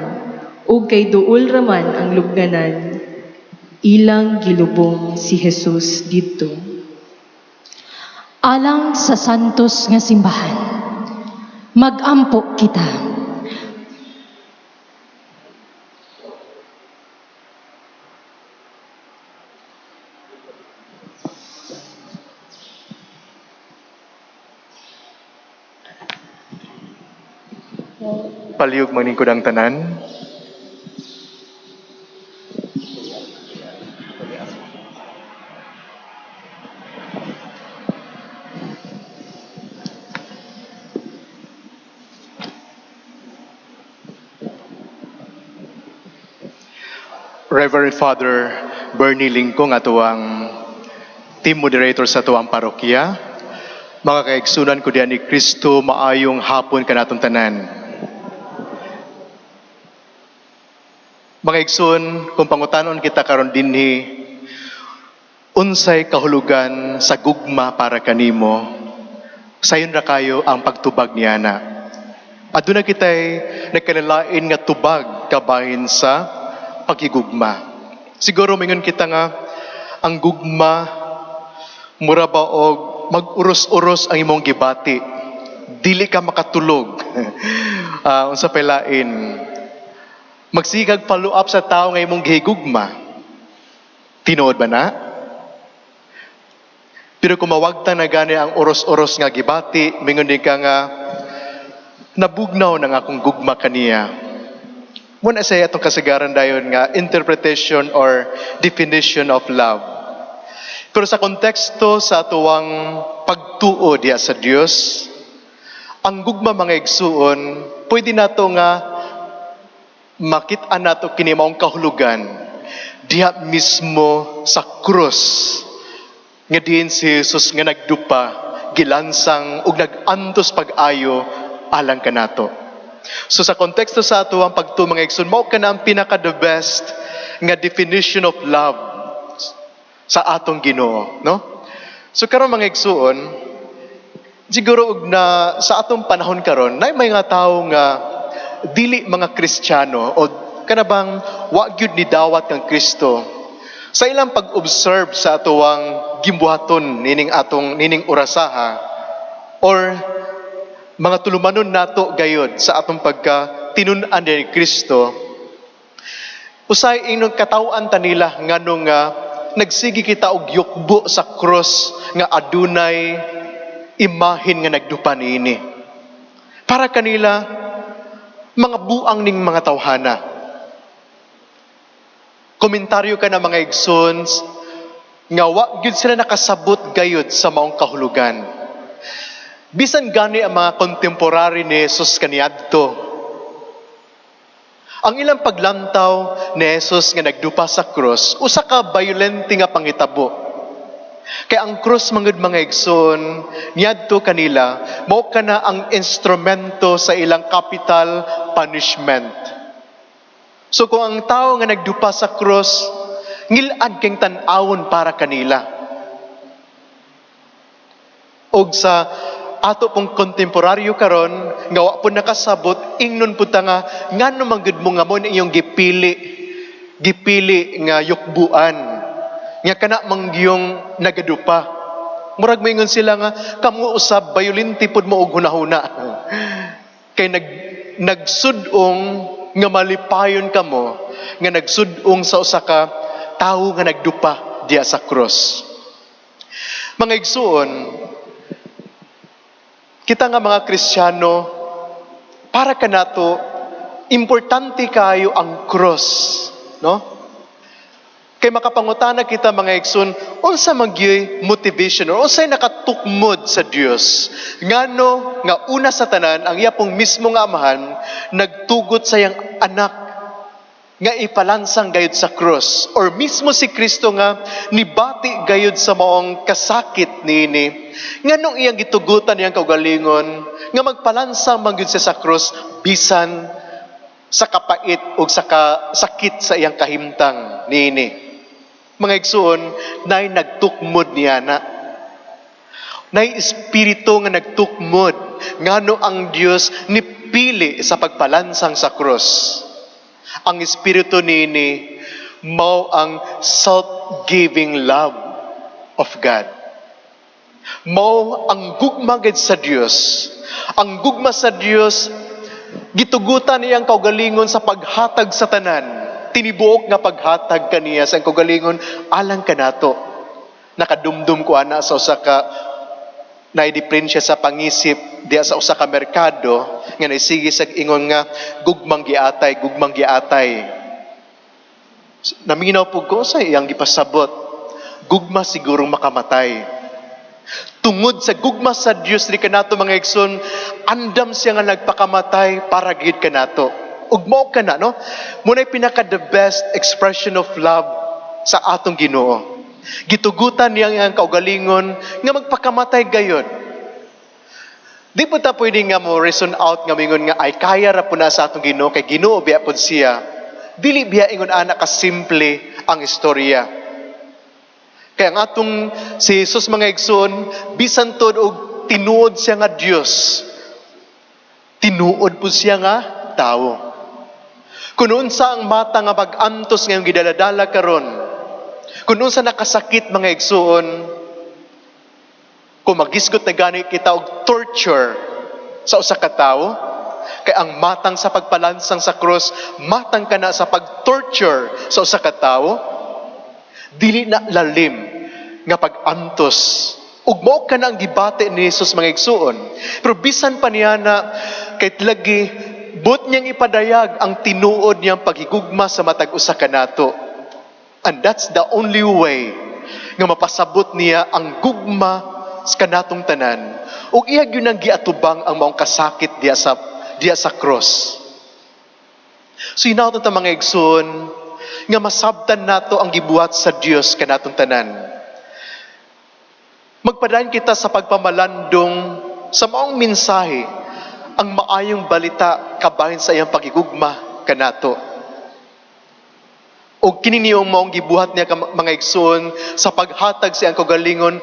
ug kay duol raman ang lubnganan, ilang gilubong si Jesus didto. Alang sa santos nga simbahan, mag-ampo kita. Palihog maningkod ang tanan. Reverend Father Bernie Lingkong, atuang team moderator sa atuang parokya, mga kaigsunan ko diyan ni Kristo, maayong hapon kanatong tanan. Mga igsoon, kung pangutanon kita karon dinhi, unsay kahulugan sa gugma para kanimo, sayon ra kayo ang pagtubag niya na. Aduna kita'y nagkanalain nga tubag kabahin sa pagigugma. Siguro mingon kita nga ang gugma mura ba og mag-uros-uros ang imong gibati. Dili ka makatulog. Unsa pay lain? Magsigag follow up sa tao nga imong gihigugma. Tinuod ba na? Pero kung mawagtang na gani ang oros-oros nga gibati, mingon din ka nga nabugnaw ng akong gugma kaniya. Muna sa atong kasagaran dayon nga interpretation or definition of love. Pero sa konteksto sa atuang pagtuo diha sa Dios, ang gugma mga igsuon, pwede nato nga makit-an nato kini maong kahulugan diha mismo sa krus nga diin si Jesus nga nagdupa, gilansang ug nag-antos pag-ayo alang kanato. So sa konteksto sa ato ang pagtuo mga igsoon, mao kana ang pinaka the best nga definition of love sa atong Ginoo, no? So karon mga igsoon, siguro og na sa atong panahon karon, naay may mga tawo nga dili mga Kristiyano o kana bang wa gyud ni dawat kang Kristo sa ilang pag-observe sa atuang gimbuhaton nining atong nining orasaha or mga tulumanon nato gayod sa atong pagka tinun-an ni Kristo, usay ingon kataw-an ta nila nganong nga nagsige kita og yukbo sa cross nga adunay imahin nga nagdupa niini. Para kanila mga buang ning mga tawhana. Komentaryo ka na mga igsoons nga wa gyud sila nakasabot gayud sa maong kahulugan. Bisan gani ang mga contemporary ni Jesus kaniadto, ang ilang paglantaw ni Jesus nga nagdupa sa cross, usa ka violente nga pangitabo. Kay ang cross mangud mga igsoon niadto kanila, mao kana ang instrumento sa ilang capital punishment. So kung ang tao nga nagdupa sa cross, ngilad kang tan-awon para kanila. Og sa ato pong kontemporaryo karon nga wa po nakasabot, ingnon pud ta nga ngano man gud mo nga mo ni iyong gipili nga yukbuan nga kana mangyong nagadupa. Murag moingon sila nga kamo usab violente pud mo og hunahuna. Kay nagsud-ong nga malipayon kamo nga nagsud-ong sa usa ka tawo nga nagdupa diya sa cross. Mga igsuon, kita nga mga Kristiyano, para kanato importante kayo ang cross, no? Kay makapangutana kita, mga igsoon, unsa man gyuy motivation or unsay nakatukmod sa Dios ngano nga una sa tanan ang iya pong mismo nga Amahan nagtugot sa iyang anak nga ipalansang gayud sa krus, or mismo si Kristo nga nibati gayud sa maong kasakit niini, nganong iyang gitugutan iyang kaugalingon nga magpalansang man gyud siya sa krus bisan sa kapait o sa kasakit sa iyang kahimtang niini? Mga igsoon, nay nagtukmod niya na. Nay espiritu nga nagtukmod ngano ang Dios nipili sa pagpalansang sa krus. Ang espiritu niini mao ang self-giving love of God. Mao ang gugma gid sa Dios. Ang gugma sa Dios, gitugutan niyang kaugalingon sa paghatag sa tanan. Tinibuok nga paghatag kaniya sa kaugalingon alang kanato. Nakadumdum ko ana sa usa ka naidipensya sa pangisip diya sa usa ka merkado nga naisige sa ingon nga "Gugmang giatay, gugmang giatay." Naminaw po ko sa iyang gipasabot. Gugma sigurong makamatay. Tungod sa gugma sa Dios ni kanato, mga igsoon, andam siya nga nagpakamatay para gid kanato. Ug mao kana, no? Muna'y pinaka the best expression of love sa atong Ginoo. Gitugutan niya ang kaugalingon nga magpakamatay gayod. Di po ta pwede nga mo reason out nga mingon nga ay kaya ra po na sa atong Ginoo kay Ginoo biya pod siya. Dili biya ingon ana ka simple ang istorya. Kaya ang atong si Jesus, mga igsoon, bisan tuod og tinuod siya nga Dios, tinuod po siya nga tawo. Kung unsa ang mata nga pag-antos ngayong gidaladala karon, kung unsa nakasakit, mga igsoon, kung magisgot na gani kita og torture sa usa ka tawo, kay ang matang sa pagpalansang sa krus, matang kana sa pag-torture sa usa ka tawo, dili na lalim nga pag-antos. Ug mao kana ang gibati ni Jesus, mga igsuon. Pero bisan pa niya na kay lagi but niyang ipadayag ang tinuod niyang paghigugma sa matag usa kanato. And that's the only way nga mapasabot niya ang gugma sa kanatong tanan. Ug iya gyud nang giatubang ang maong kasakit diya sa cross. So hinaot ta, mga igsoon, nga masabtan nato ang gibuhat sa Dios kanatong tanan. Magpadayon kita sa pagpamalandong sa maong mensahe, ang maayong balita kabahin sa iyang pagigugma kanato. O kini niyong maong gibuhat niya, mga igsoon, sa paghatag sa iyang kaugalingon,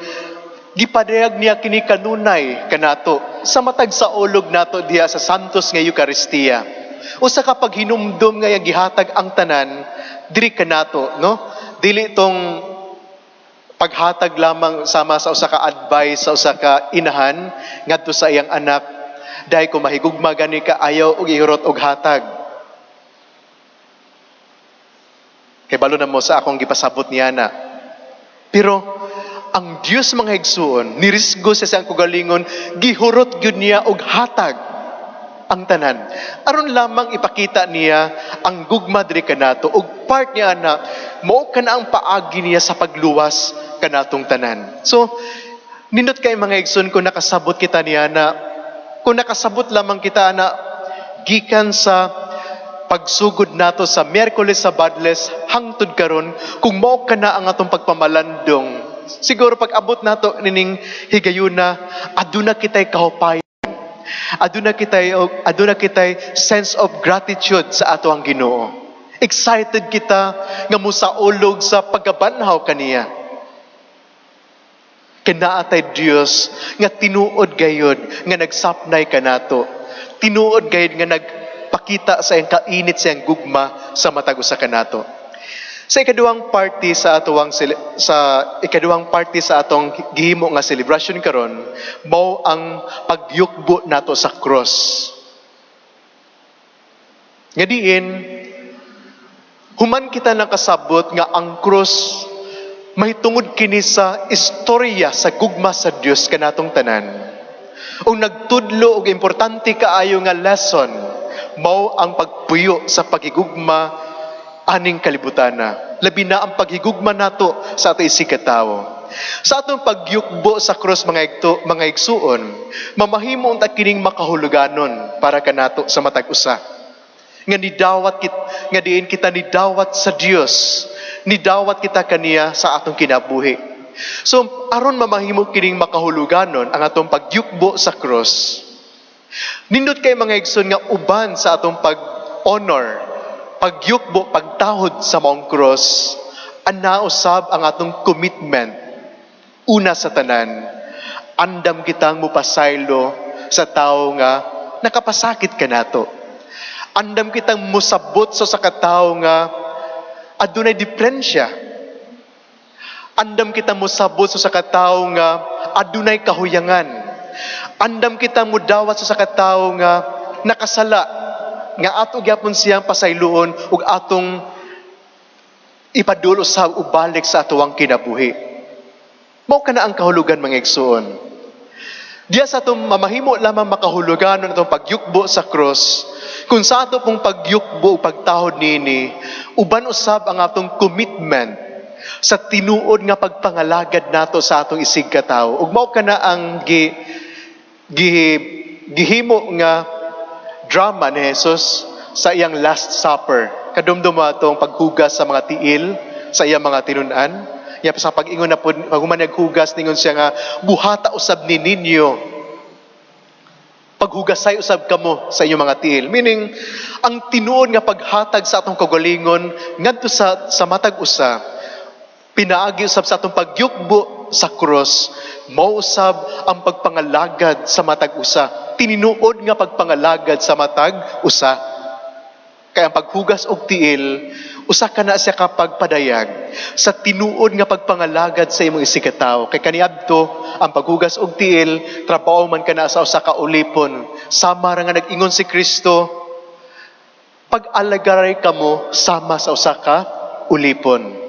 gipadayag niya kini kanunay kanato sa matag saulog nato diha sa Santos nga Eucharistia. Usa ka paghinumdum nga iyang gihatag ang tanan diri kanato, no? Dili tong paghatag lamang sama sa usa ka advice sa usa ka inahan ngadto sa iyang anak, "Dahil kung mahigugma gani ka, ayaw og ihurot og hatag." Kay balo na mo sa akong gipasabot niya na. Pero ang Dios, mga igsuon, nirisgo siya sa iyang kaugalingon, gihurot gyud niya og hatag ang tanan. Aron lamang ipakita niya ang gugma diri kanato ug part niya na mao kana ang paagi niya sa pagluwas kanatong tanan. So nindot kay, mga igsoon, kung nakasabot kita niya na, kung nakasabot lamang kita na gikan sa pagsugod nato sa Miyerkules sa Badles hangtod karon, kung mao kana ang atong pagpamalandong, siguro pag abot nato nining higayuna, aduna kitay kahupayan, aduna kitay sense of gratitude sa ato ang Ginoo. Excited kita nga musaulog sa pagkabanhaw kaniya. Kay naa tay Dios nga tinuod gayod nga nagsapnay kanato. Tinuod gayod nga nagpakita sa iyang kainit sa iyang gugma sa matag usa kanato. Sa ikaduhang party sa atong gihimo nga celebration karon, mao ang pagyukbo nato sa cross. Nga diin human kita nakasabot nga ang cross mahitungod kini sa istorya sa gugma sa Dios kanatong tanan. Ug nagtudlo og importante kaayo nga lesson, mao ang pagpuyo sa pagigugma aning kalibutana. Labi na ang paghigugma nato sa ato isigkatawo. Sa atong pagyukbo sa krus, mga igsuon, mamahimo unta kining makahuluganon para kanato sa matag usa. Nga nidawat kit, nga diin kita nidawat sa Dios, nidawat kita kaniya sa atong kinabuhi. So aron mamahimo kining makahuluganon ang atong pagyukbo sa krus, nindot kay mga igsoon nga uban sa atong pag-honor, pagyukbo, pagtahod sa maong cross, ana usab ang atong commitment. Una sa tanan, andam kitang mupasaylo sa tawo nga nakapasakit kanato. Andam kitang musabot sa katawo nga adunay diferensya. Andam kitang musabot sa katawo nga adunay kahuyangan. Andam kitang mudawat sa katawo nga nakasala, nga ato gyapon siyang pasayloon ug atong ipadulo sa ubalik sa atuang kinabuhi. Mao kana ang kahulugan, mga igsuon. Diya sa atong mamahimo lamang makahulugan atong pagyukbo sa cross, kung sa ato pong pagyukbo o pagtahod nini, uban usab ang atong commitment sa tinuod nga pagpangalagad nato sa atong isigkatawo. Ug mao kana ang gihimo nga drama ni Jesus sa iyang Last Supper. Kadumdum atong paghugas sa mga tiil sa iyang mga tinun-an. Ya sa pag-ingon na pud, pag human naghugas, ningon siya nga buhata usab ni ninyo, paghugasay usab kamo sa inyong mga tiil. Meaning, ang tinuod nga paghatag sa atong kaugalingon ngadto sa matag usa pinaagi usab sa atong pagyukbo sa cross, mao usab ang pagpangalagad sa matag usa, tinuod nga pagpangalagad sa matag usa. Kay ang paghugas og tiil, usa ka na siya kapag padayag sa tinuod nga pagpangalagad sa imong isigkatawo. Kay kaniadto ang paghugas og tiil, trabaho man kana sa usa ka ulipon. Sama ra nga nag-ingon si Kristo, pag-alagaray kamo sama sa usa ka ulipon.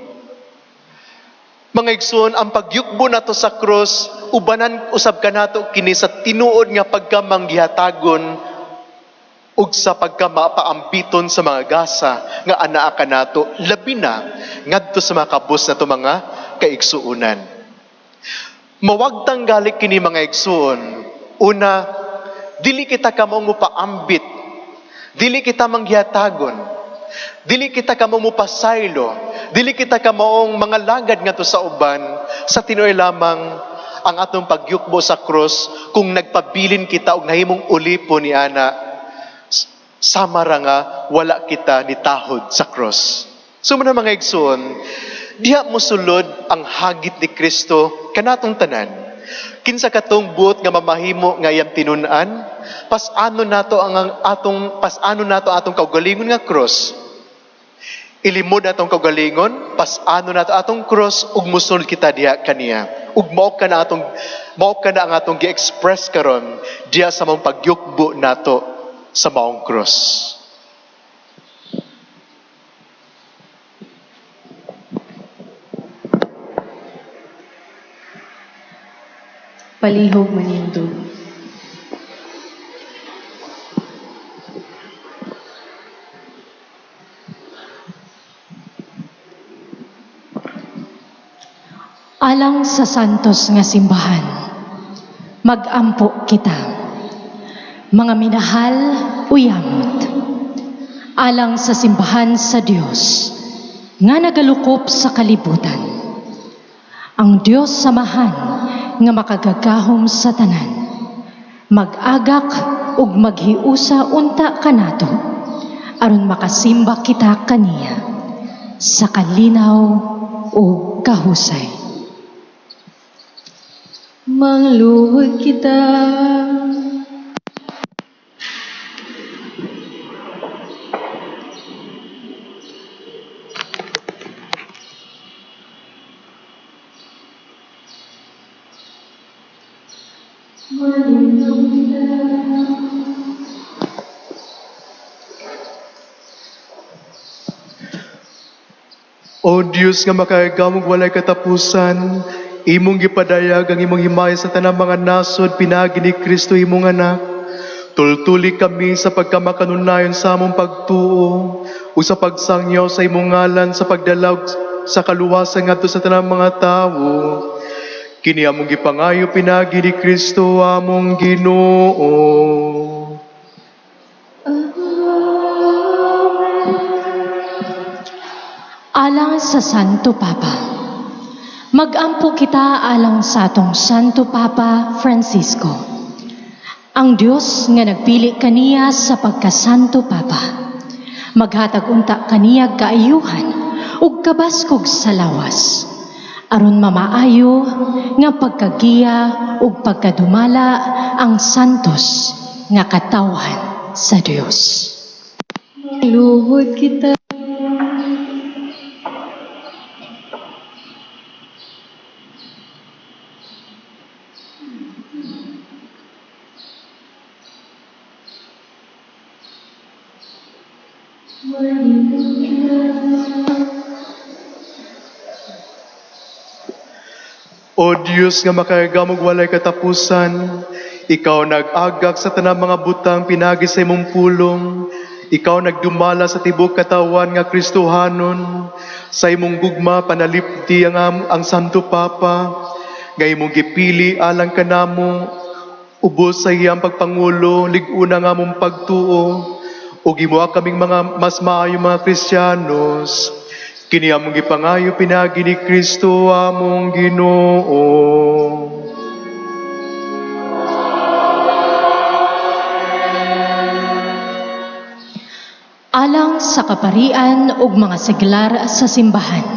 Mga igsoon, ang pagyukbo nato sa cross, ubanan usab kanato kini sa tinuod nga pagkamanggihatagon ug sa pagkamapaambiton sa mga gasa nga anaa kanato, labi na ngadto sa mga kabus nato mga kaigsuonan. Mawagtang gali kini, mga igsuon. Una, dili kita kamo mopaambit, dili kita manggihatagon, dili kita kamo mopasaylo, dili kita kamaong mga lagad ngadto sa uban sa tinuod lamang ang atong pagyukbo sa cross kung nagpabilin kita og nahimong ulipon ni ana, sama ra nga wala kita nitahod sa cross. So man, mga igsoon, diha mosulod ang hagit ni Kristo kanatong tanan. Kinsa katong buot nga mamahimo nga iyang tinun-an, pas-ano nato atong kaugalingon nga cross. Ilimod atong kaugalingon, pas-ano nato atong cross ug musunod kita diha kaniya. Ug mao ka na ang atong gi-express karon diha sa maong pagyukbo nato sa maong cross. Palihog manindog. Alang sa santos nga simbahan, mag-ampo kita. Mga minahal, uyamot. Alang sa simbahan sa Dios, nga nagalukop sa kalibutan. Ang Dios Samahan nga makagagahom sa tanan, mag-agak ug maghiusa unta kanato, aron makasimba kita kaniya sa kalinaw ug kahusay. Mangluhod kita. Manindog kita. O Dios nga makagagamog walay katapusan, imong gipadayag ang imong himaya sa tanang mga nasod pinaagi ni Kristo imong anak. Tultuli kami sa pagkamakanunayon sa among pagtuo Ug sa pagsangyaw sa imong ngalan sa pagdala sa kaluwasan ngadto sa tanang mga tawo. Kini among gipangayo pinaagi ni Kristo among Ginoo. Alang sa Santo Papa. Magampo kita alang sa atong Santo Papa Francisco. Ang Dios nga nagpili kaniya sa pagkasanto Papa. Maghatag unta kaniya kaayuhan ug kabaskog sa lawas, aron mamaayo nga pagkagiya ug pagkadumala ang santos nga katawhan sa Dios. Luhod kita. O Dios nga makagamog walay katapusan, ikaw nag-agak sa tanang mga butang pinagi sa imong pulong, ikaw nagdumala sa tibok katawan nga Kristohanon, sa imong gugma panalipdi ang Santo Papa, nga imong gipili alang kanamo, ubos sa iyang pagpangulo, lig-una nga among pagtuo, ug himuha kaming mga mas maayong mga Kristiyanos. Kini among gipangayo pinaagi ni Kristo among Ginoo. Alang sa kaparian ug mga seglar sa simbahan.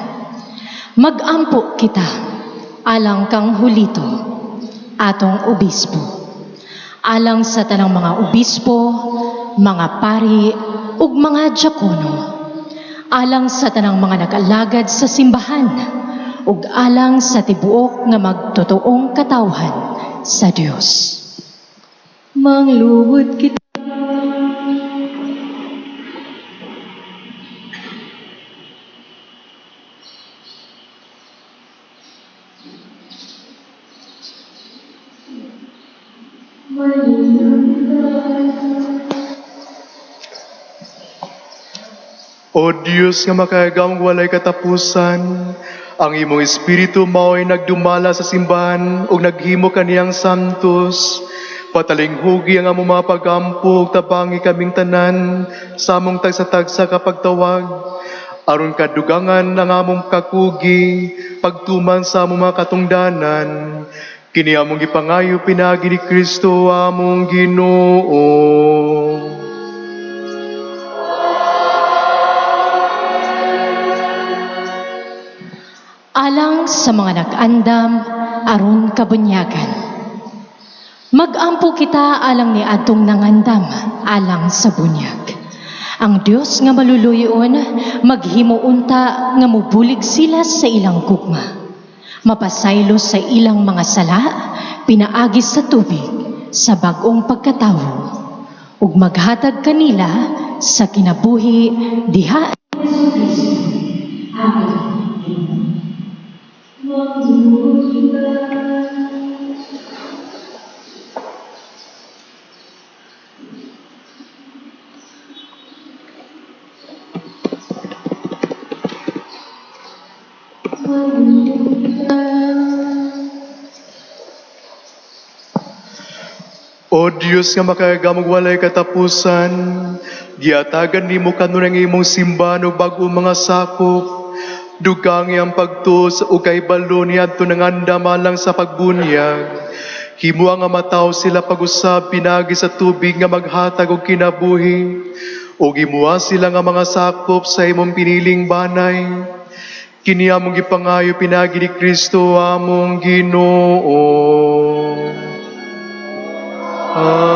Magampo kita alang kang Julito, atong obispo. Alang sa tanang mga obispo, mga pari ug mga diakono. Alang sa tanang mga nag-alagad sa simbahan ug alang sa tibuok nga magtotoong katawhan sa Dios. Mangluhod kita. O Dios nga makagamong walay katapusan, ang imong Espiritu mao'y nagdumala sa simbahan ug naghimo kaniyang santos. Patalinghugi ang among mga pagampo ug tabangi kaming tanan sa among tagsa-tagsa kapagtawag. Aron kadugangan ang among kakugi, pagtuman sa among mga katungdanan. Kini among gipangayo pinaagi ni Kristo among Ginoo. Alang sa mga nag-andam aron kabunyagan. Magampo kita alang ni adtong nangandam alang sa bunyag. Ang Dios nga maluluyon maghimo unta nga mobulig sila sa ilang gugma. Mapasaylo sa ilang mga sala, pinaagi sa tubig sa bag-ong pagkatawo, ug maghatag kanila sa kinabuhi diha. O Dios nga makagamog walay katapusan, giatagan nimo kanunay ang imong simbahan og bag-ong mga sakop. Dugangi ang pagtuo ug kahibalo niadto nangandam alang sa pagbunyag. Himua nga mataw sila pag-usab pinaagi sa tubig nga maghatag og kinabuhi. Ug himua sila nga mga sakop sa imong piniling banay. Kini among gipangayo pinaagi ni Kristo among Ginoo. Amen.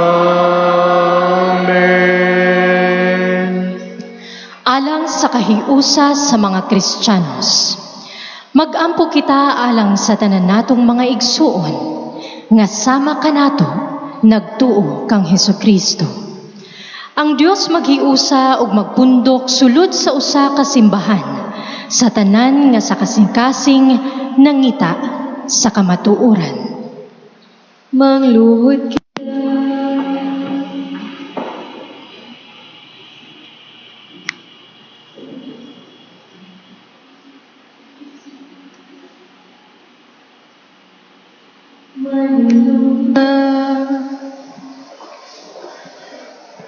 Alang sa kahiusa sa mga Kristiyanos, magampo kita alang sa tanan natong mga igsuon nga sama kanato nagtuo kang Hesukristo. Ang Dios maghiusa ug magpundok sulod sa usa ka simbahan sa tanan nga sa kasing-kasing nangita sa kamatuoran. Mangluhod kita.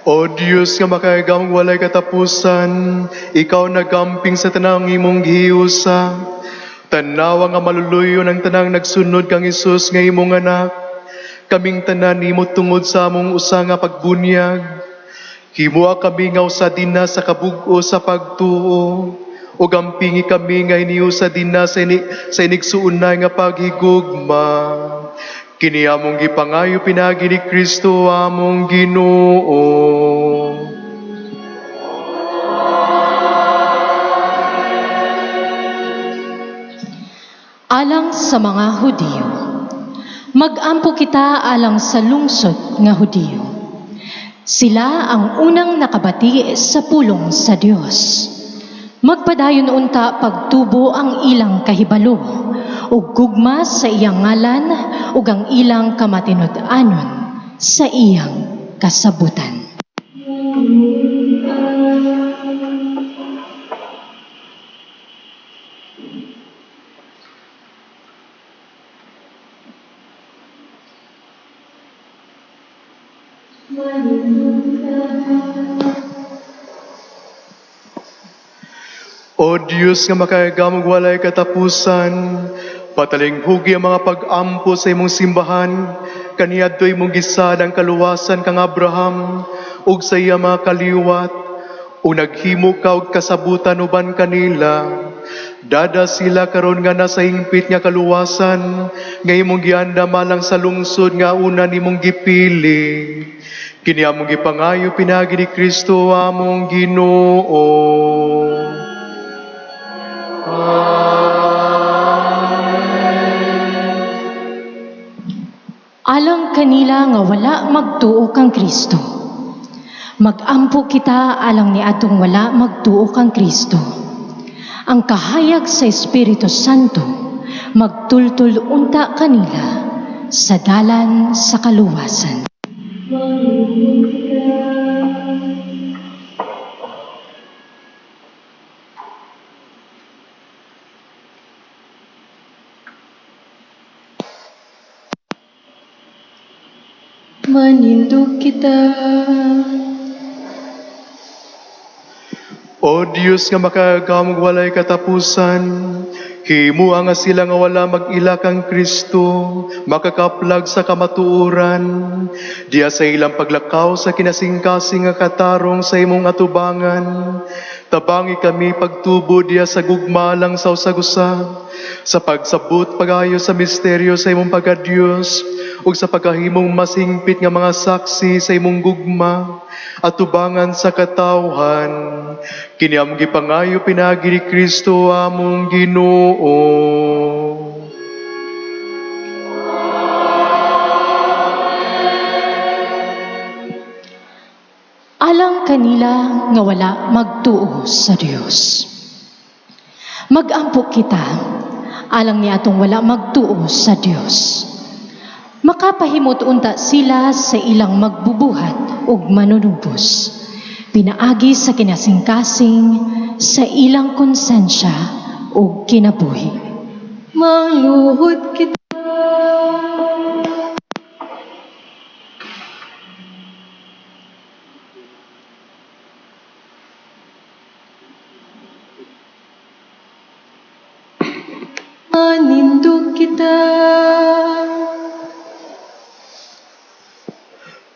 O Dios nga makagamong walay katapusan, ikaw nagamping sa tanang imong gihiusa. Tanawa nga maluluyo ng tanang nagsunod kang Hesus nga imong anak. Kaming tanan nimo tungod sa among usa nga pagbunyag. Himoa kami nga usa dinha sa kabug-os sa pagtuo. Ug ampingi kami nga hiniusa dinha sa inigsuonay nga paghigugma. Kini among gipangayo pinaagi ni Kristo among Ginoo. Alang sa mga Hudiyo. Mag-ampo kita alang sa lungsod nga Hudiyo. Sila ang unang nakabati sa pulong sa Dios. Magpadayon unta pagtubo ang ilang kahibalo ug gugma sa iyang ngalan ug ang ilang kamatinud-anon sa iyang kasabutan. O Dios nga makagamog walay katapusan, patalinghugi ang mga pag-ampo sa imong simbahan, kaniadto imong gisad ang kaluwasan kang Abraham ug sa iya mga kaliwat, ug naghimo ka og kasabutan uban kanila. Dada sila karon nga nasa hingpit nga kaluwasan, nga imong giandam alang sa lungsod nga una nimong gipili. Kini among gipangayo pinaagi ni Kristo among Ginoo. Alang kanila nga wala magtuo kang Kristo. Mag-ampo kita alang niadtong wala magtuo kang Kristo. Ang kahayag sa Espiritu Santo magtultul unta kanila sa dalan sa kaluwasan. Manindog kita. O Dios nga makagamog walay katapusan, himua nga sila nga wala mag-ila kang Kristo, makakaplag sa kamatuoran, diya sa ilang paglakaw sa kinasingkasing nga katarong sa imong atubangan. Tabangi kami pagtubo diya sa gugmalang sa usag-usa, sa pagsabot pagayo sa misteryo sa imong pagka-Dios, ug sa pagkahimong masingpit nga mga saksi sa imong gugma, atubangan sa katawhan. Kini among gipangayo pinaagi ni Kristo among Ginoo. Alang kanila nga wala magtuo sa Dios. Mag-ampo kita alang niadtong wala magtuo sa Dios. Makapahimot unta sila sa ilang magbubuhat ug manunubos, pinaagi sa kinasingkasing sa ilang konsensya ug kinabuhi. Maluhod kita. Manindog kita.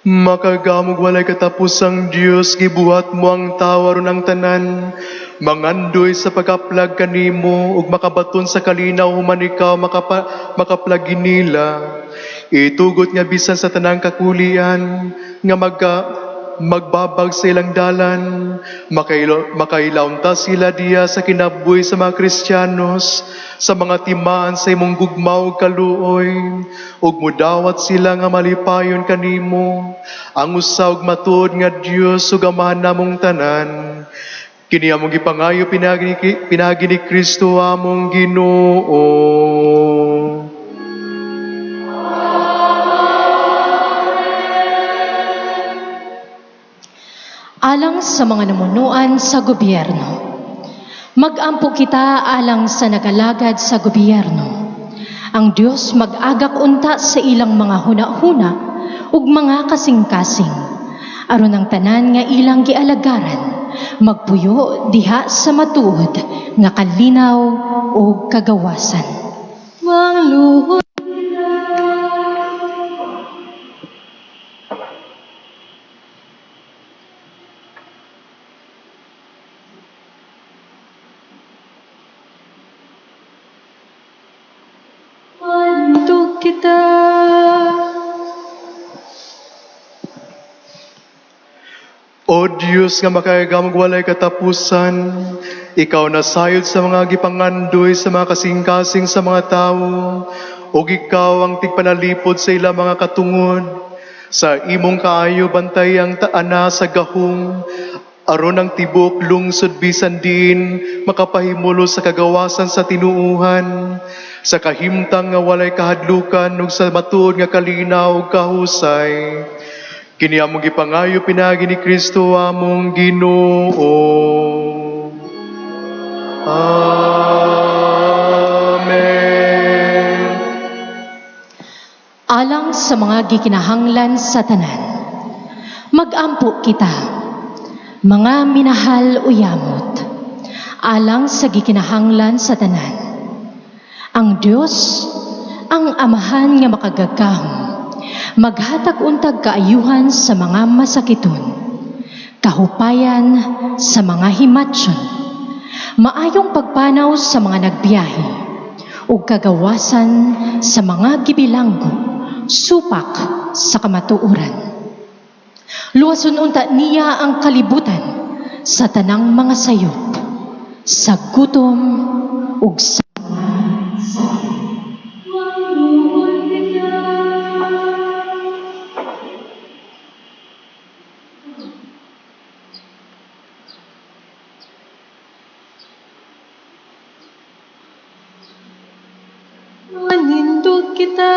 Makagamog walay katapusang Dios, gibuhat mo ang tawo aron ang tanan, mangandoy sa pagkaplag kanimo ug makabaton sa kalinaw human ikaw makaplagi nila. Itugot nga bisan sa tanang kakulian nga magbabag sa ilang dalan, makailaunta sila diya sa kinabuhi sa mga Kristiyanos, sa mga timaan sa imong gugma ug kaluoy, ug mudawat sila nga malipayon kanimo, ang usa ug matuod nga Dios ug Amahan namong tanan. Kini among gipangayo pinaagi ni Kristo among Ginoo. Alang sa mga namunuan sa gobyerno. Mag-ampo kita alang sa nagalagad sa gobyerno. Ang Dios mag-agak unta sa ilang mga hunahuna ug mga kasing-kasing, aron ang tanan nga ilang gialagaran magpuyo diha sa matuod nga kalinaw ug kagawasan. Mangluhod manindog kita. O Diyos nga makagagamog walay katapusan, ikaw nasayod sa mga gipangandoy sa mga kasing-kasing sa mga tawo, ug ikaw ang tigpanalipod sa ilang mga katungod. Sa imong kaayo bantay ang taana sa gahong, aron ang tibok lungsod bisan diin makapahimulo sa kagawasan sa tinuuhan, sa kahimtang nga walay kahadlukan ug sa matuod nga kalinaw ug kahusay. Kini among gipangayo pinaagi ni Kristo among Ginoo. Amen. Alang sa mga gikinahanglan sa tanan, mag-ampo kita, mga minahal o yamot, alang sa gikinahanglan sa tanan. Ang Dios, ang Amahan nga makagagahom, maghatag untag kaayuhan sa mga masakiton, kahupayan sa mga himatsyon, maayong pagpanaw sa mga nagbiyahe, ug kagawasan sa mga gibilanggo, supak sa kamatuoran. Luwason unta niya ang kalibutan sa tanang mga sayop, sa gutom ug sa Manindog kita.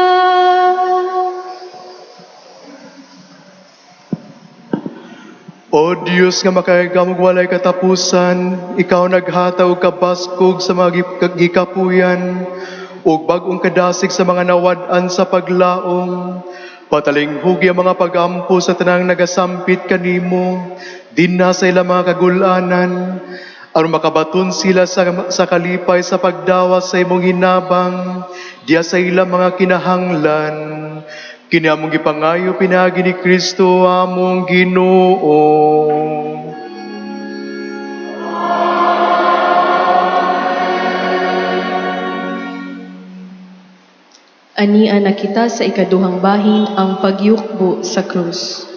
O Diyos nga makagagamog walay katapusan, ikaw naghatag og kabaskog sa mga gikapuyan, ug bag-ong kadasig sa mga nawad-an sa paglaom. Patalinghugi ang mga pagampo sa tanang nagasampit kanimo, dinha sa ilang mga kagulanan, aron makabaton sila sa kalipay sa pagdawas sa imong hinabang, diya sa ilang mga kinahanglan. Kini among gipangayo pinaagi ni Kristo among Ginoo. Ania na kita sa ikaduhang bahin ang pagyukbo sa krus.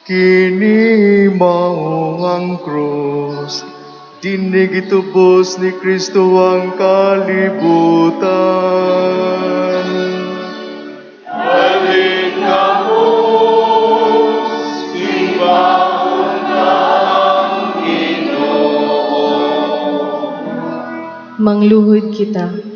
Kini mao ang krus, dinhi gitubos ni Kristo ang kalibutan. Balik kamo, simbahon ang Ginoo. Mangluhod kita.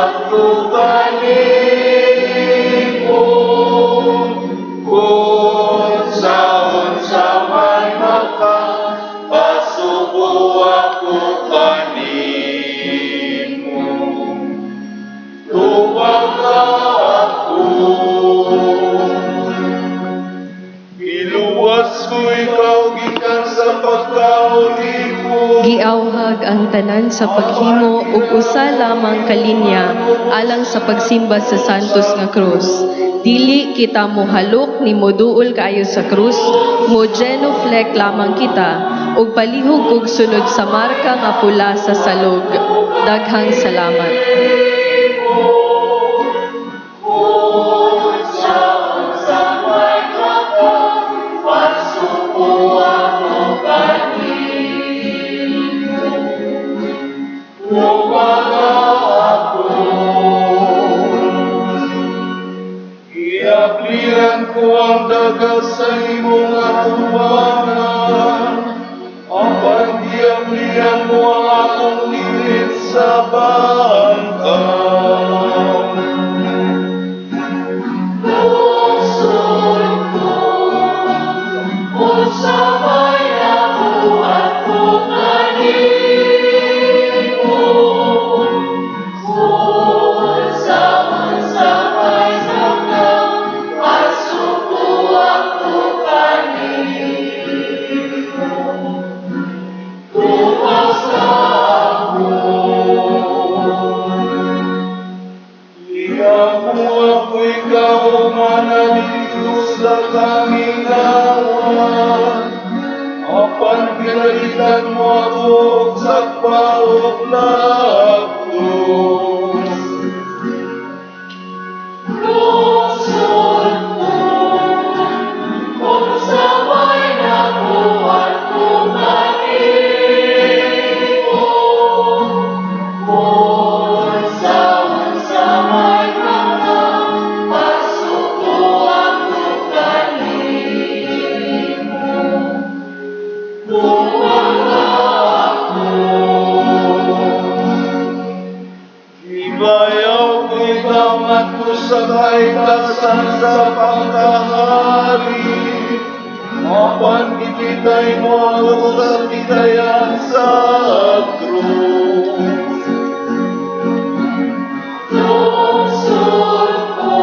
Ako kanimo, kung sa man makapasubo ako kanimo. Tubaga ako. Iluwas ko ikaw gikan sa pagkaulipon. Giawhag ang tanan sa paghimo og usa lamang ka linya alang sa pagsimba sa Santos nga Krus. Dili kita mohalok ni moduol kaayo sa krus, mo genuflect lamang kita ug palihog og sunod sa marka nga pula sa salog. Daghang salamat. Iapliran ko ang dagat sa imong atubangan, apan giapliran mo ang akong lilit sa bangkang. Lungsod ko, unsa may nabuhat ko kanimo, unsa may nakapasubo ako kanimo, tuwas ako. Iyamo ako ikaw mananilo sa kamingawan, apan pinalitan mo ako og sakpa ug laktos. Lungsod ko, unsa may nabuhat ko kanimo, unsa may nakapasubo ako kanimo, tubaga ako. Ibayaw ko ikaw ngadto sa kahitasan sa pagkahari, apan gipitay mo ako sa pitayan sa krus. Lungsod ko,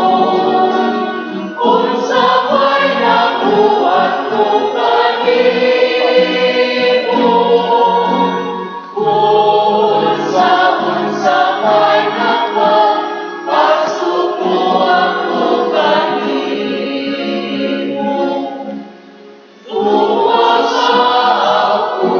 unsa may nabuhat ko kanimo, unsa may nakapasubo ako kanimo, tuwas ako.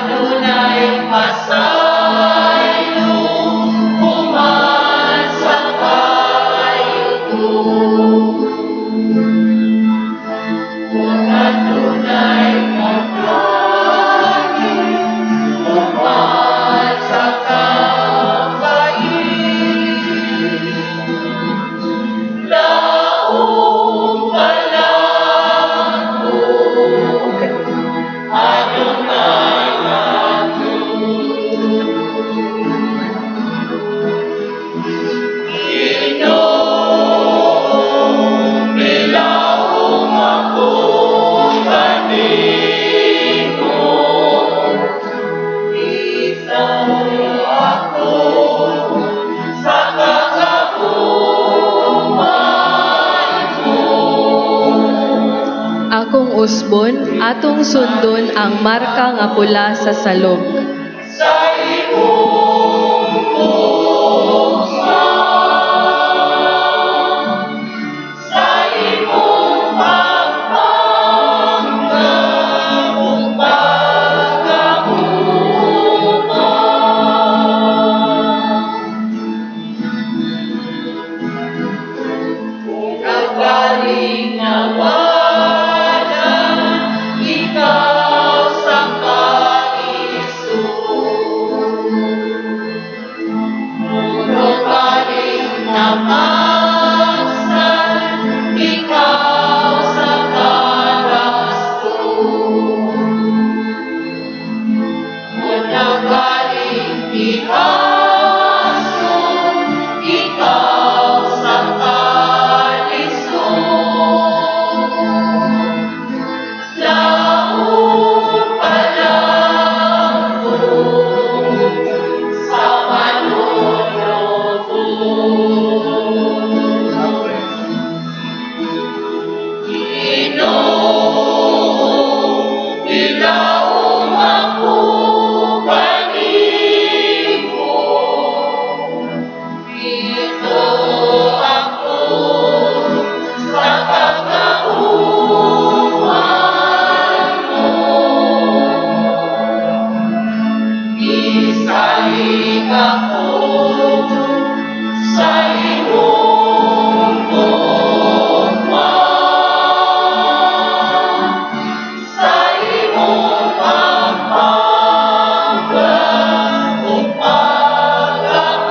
Adunay pasaylo human sa kayuto. Kung adunay pagkagi human sa kakait, laom pa lang ko, adunay ngadto. Ginoo, milaom ako kanimo. Biso ako sa kakauman mo. Akong usbon, atong sundon ang marka nga pula sa salog. Sa imong gugma, sa imong pagpangga ug pagkauman. Kung galing nawadan, ikaw sa kalisod. Kung galing napaksan, ikaw sa kalasto. Kung galing gihason, ikaw sa kalisod. Laom pa lang ko sa manunoto. Ginoo, milaom ako kanimo. Biso ako sa kakauman mo. Isalig ako sa imong gugma, sa imong pagpangga ug pagkauman.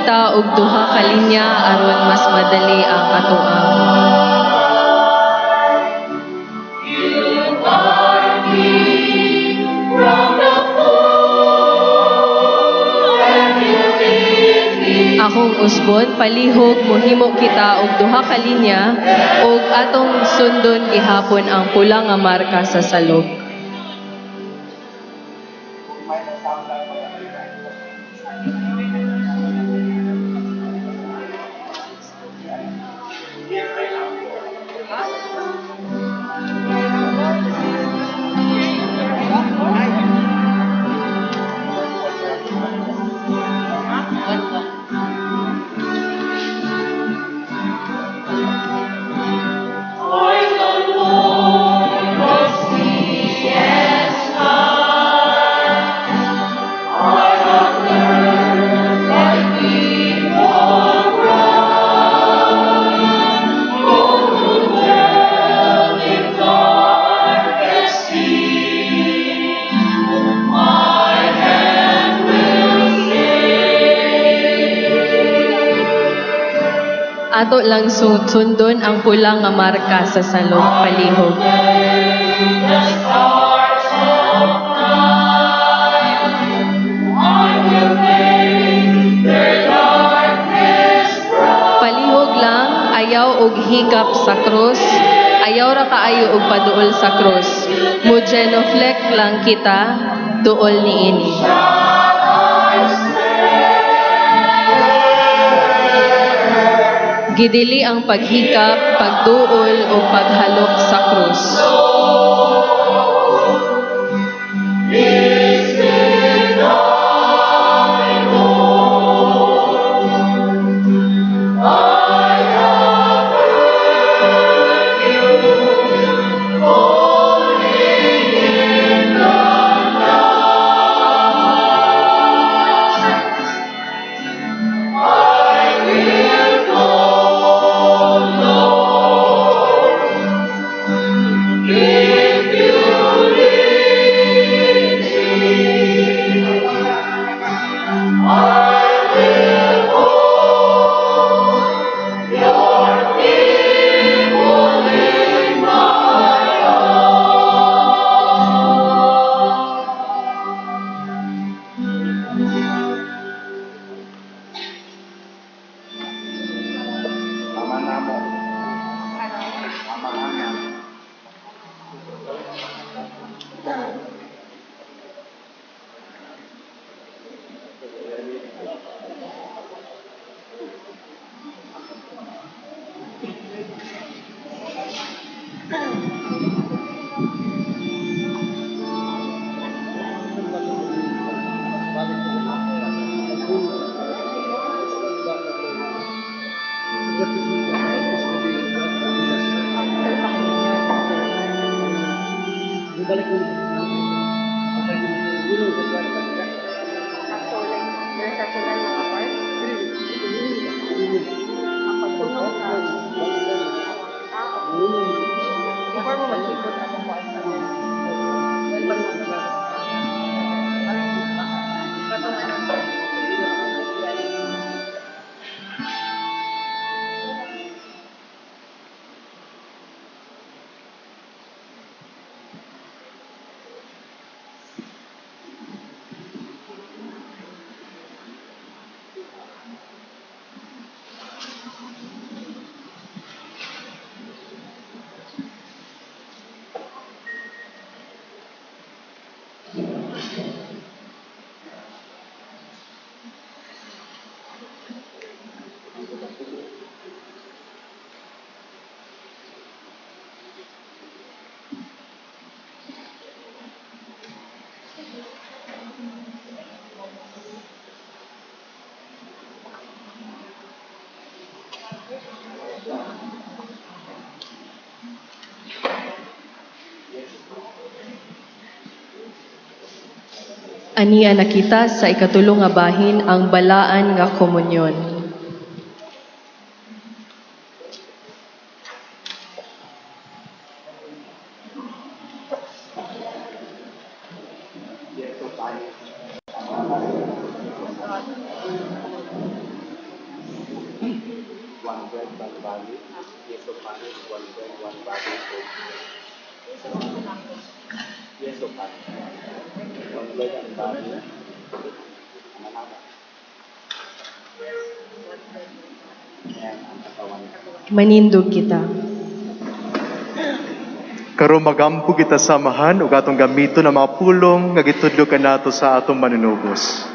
kita og duha ka linya aron mas madali ang atoang. You guard me from the poor, and you lead me. Akong usbon, palihog mohimo kita og duha ka linya ug atong sundon gihapon ang pula nga marka sa salog. For the Lord the sea and sky are not learned like people run. Go to dwell in darkest sea. My hand will save. Ato lang sundon ang pula nga marka sa salog, palihog. The stars of night, I will make their darkness bright. Palihog lang, ayaw og hikap sa krus, ayaw ra kaayo og paduol sa krus. Mo genuflect lang kita duol niini. Gidili ang paghikap, pagduol o paghalok sa krus. Is in thy Lord. I have heard you calling in the night. I will go, Lord, if you lead me. I will hold your people in my arms. Tama na mo. Tama na. Ania na kita sa ikatulo nga bahin, ang balaan nga komunyon. One bread, one body. Jesu panis, one bread, one body. Jesu panis. One bread and body. Ano na? Ayan, ang katawan. Manindog kita. Karon magampo kita samahan ug atong gamiton ang mga pulong nga gitudlo kanato sa atong manunubos.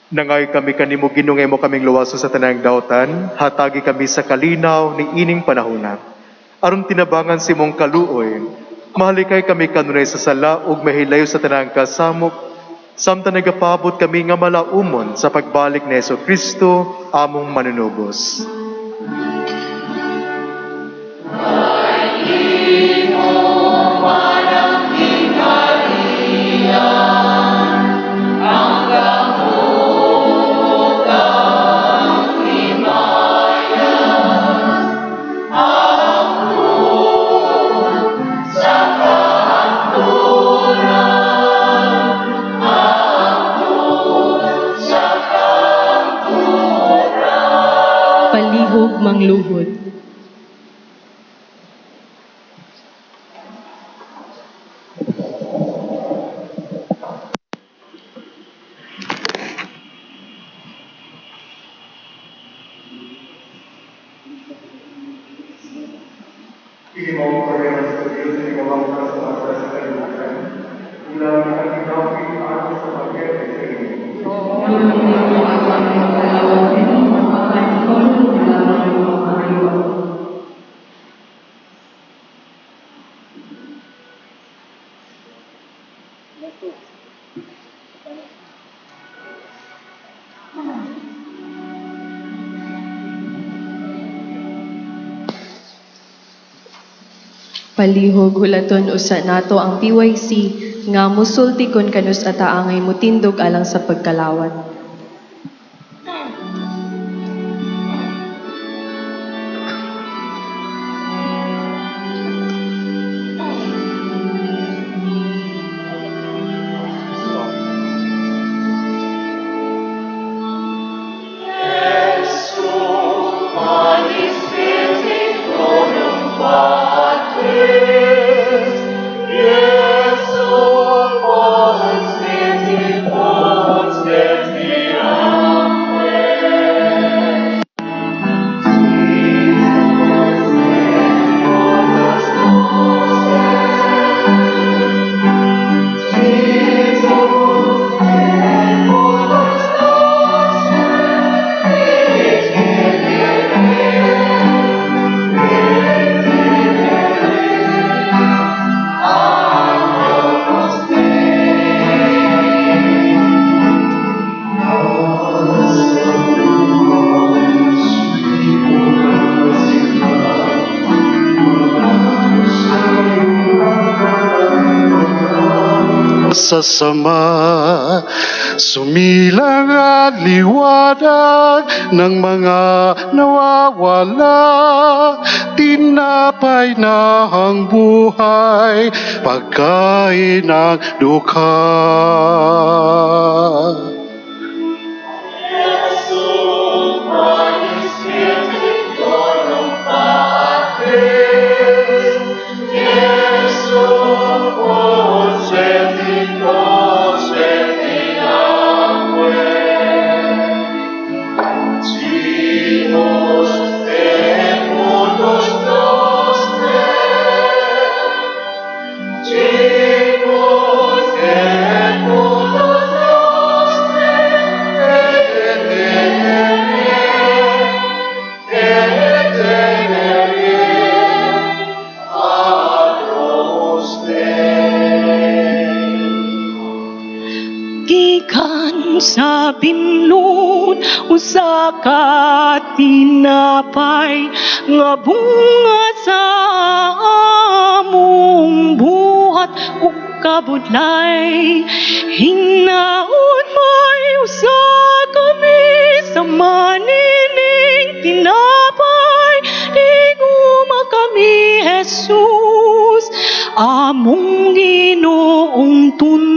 Nangay kami kanimo, Ginoo, nga imo kaming luwason sa tanang dautan, hatagi kami sa kalinaw ni ining panahona. Aron tinabangan sa imong kaluoy, mahalikay kami kanunay sa sala ug mahilayo sa tanang kasamok, samtang nagapabot kami nga malaumon sa pagbalik ni Hesus Kristo, among manunubos. Palihog mangluhod. Palihog hulaton usa nato ang PYC nga musulti kon kanus ata angay mutindog alang sa pagkalawat. Yes, sa sama. Sumilang at liwanag ng mga nawawala. Tinapay na ang buhay, pagkain ng dukha. Gikan sa binlod usa ka tinapay nga bunga sa among buhat ug kabudlay. Hinaot may usa kami sa manining tinapay, higugma kami, Jesus, among Ginoong tunhay.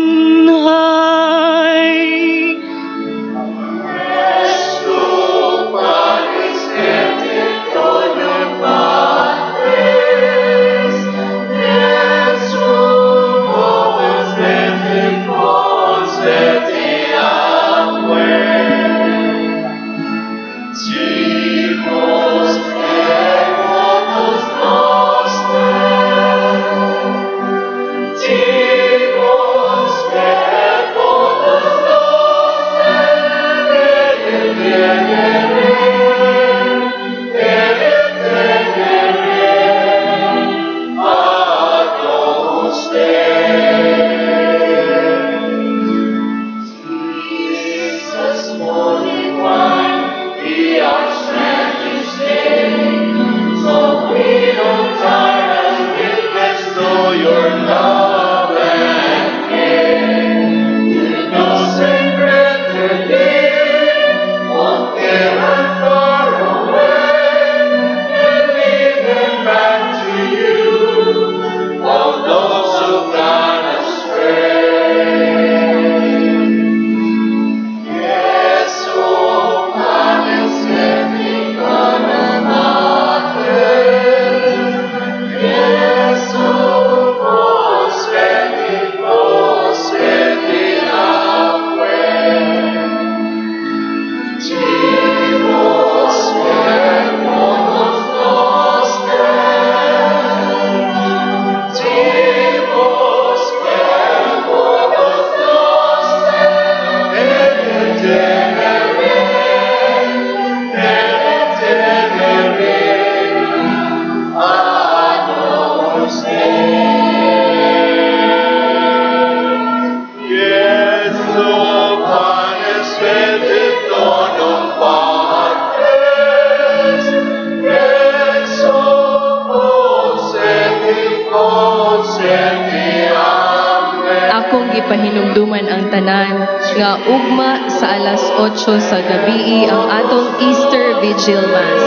Akong gipahinumduman ang tanan nga ugma sa alas 8 sa gabii ang atong Easter Vigil Mass.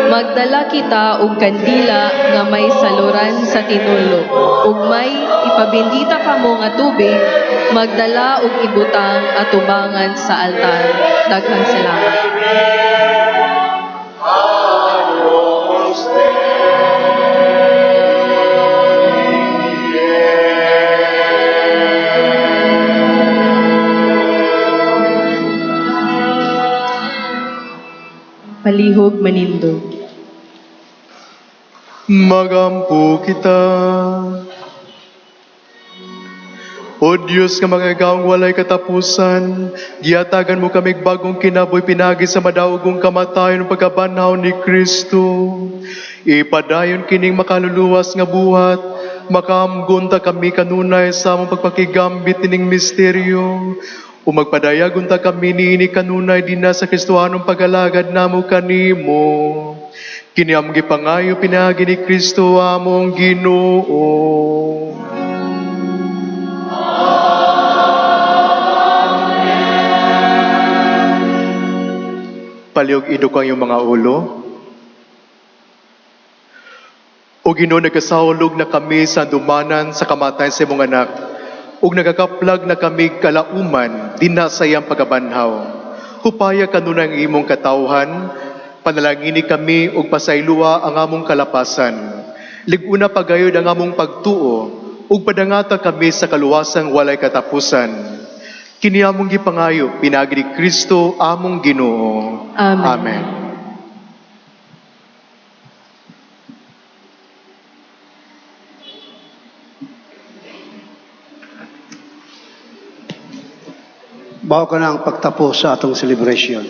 Magdala kita og kandila nga may saluran sa tinulo ug may ipabindita kamo nga tubig, magdala og ibutang atubangan sa altar. Daghang salamat. Palihog manindog. Magampo kita. O Diyos nga makagagahom walay katapusan, gihatagan mo kamig bagong kinabuhi pinaagi sa madaogong kamatayon ug pagkabanhaw ni Kristo. Ipadayon kining makaluluwas nga buhat, makaamgon ta kami kanunay sa among pagpakigambit nining misteryo. O magpadayagon ta kami niini kanunay dinha sa Kristohanong pag-alagad namo kanimo. Kini among gipangayo pinaagi ni Kristo among Ginoo. Palihog iduko ang inyong mga ulo. O Ginoo, nagkasahulog na kami sa handumanan sa kamatayon sa imong anak, ug nagakaplag na kami kalauman dinha sa iyang pagkabanhaw. Hupaya kanunay ang imong katawhan, panalangini kami ug pasayloa ang among kalapasan. Lig-una pagayod ang among pagtuo ug padangata kami sa kaluwasang walay katapusan. Kini among gipangayo pinaagi ni Kristo among Ginoo. Amen. Amen. Mao kana ang pagtapos sa atong celebration.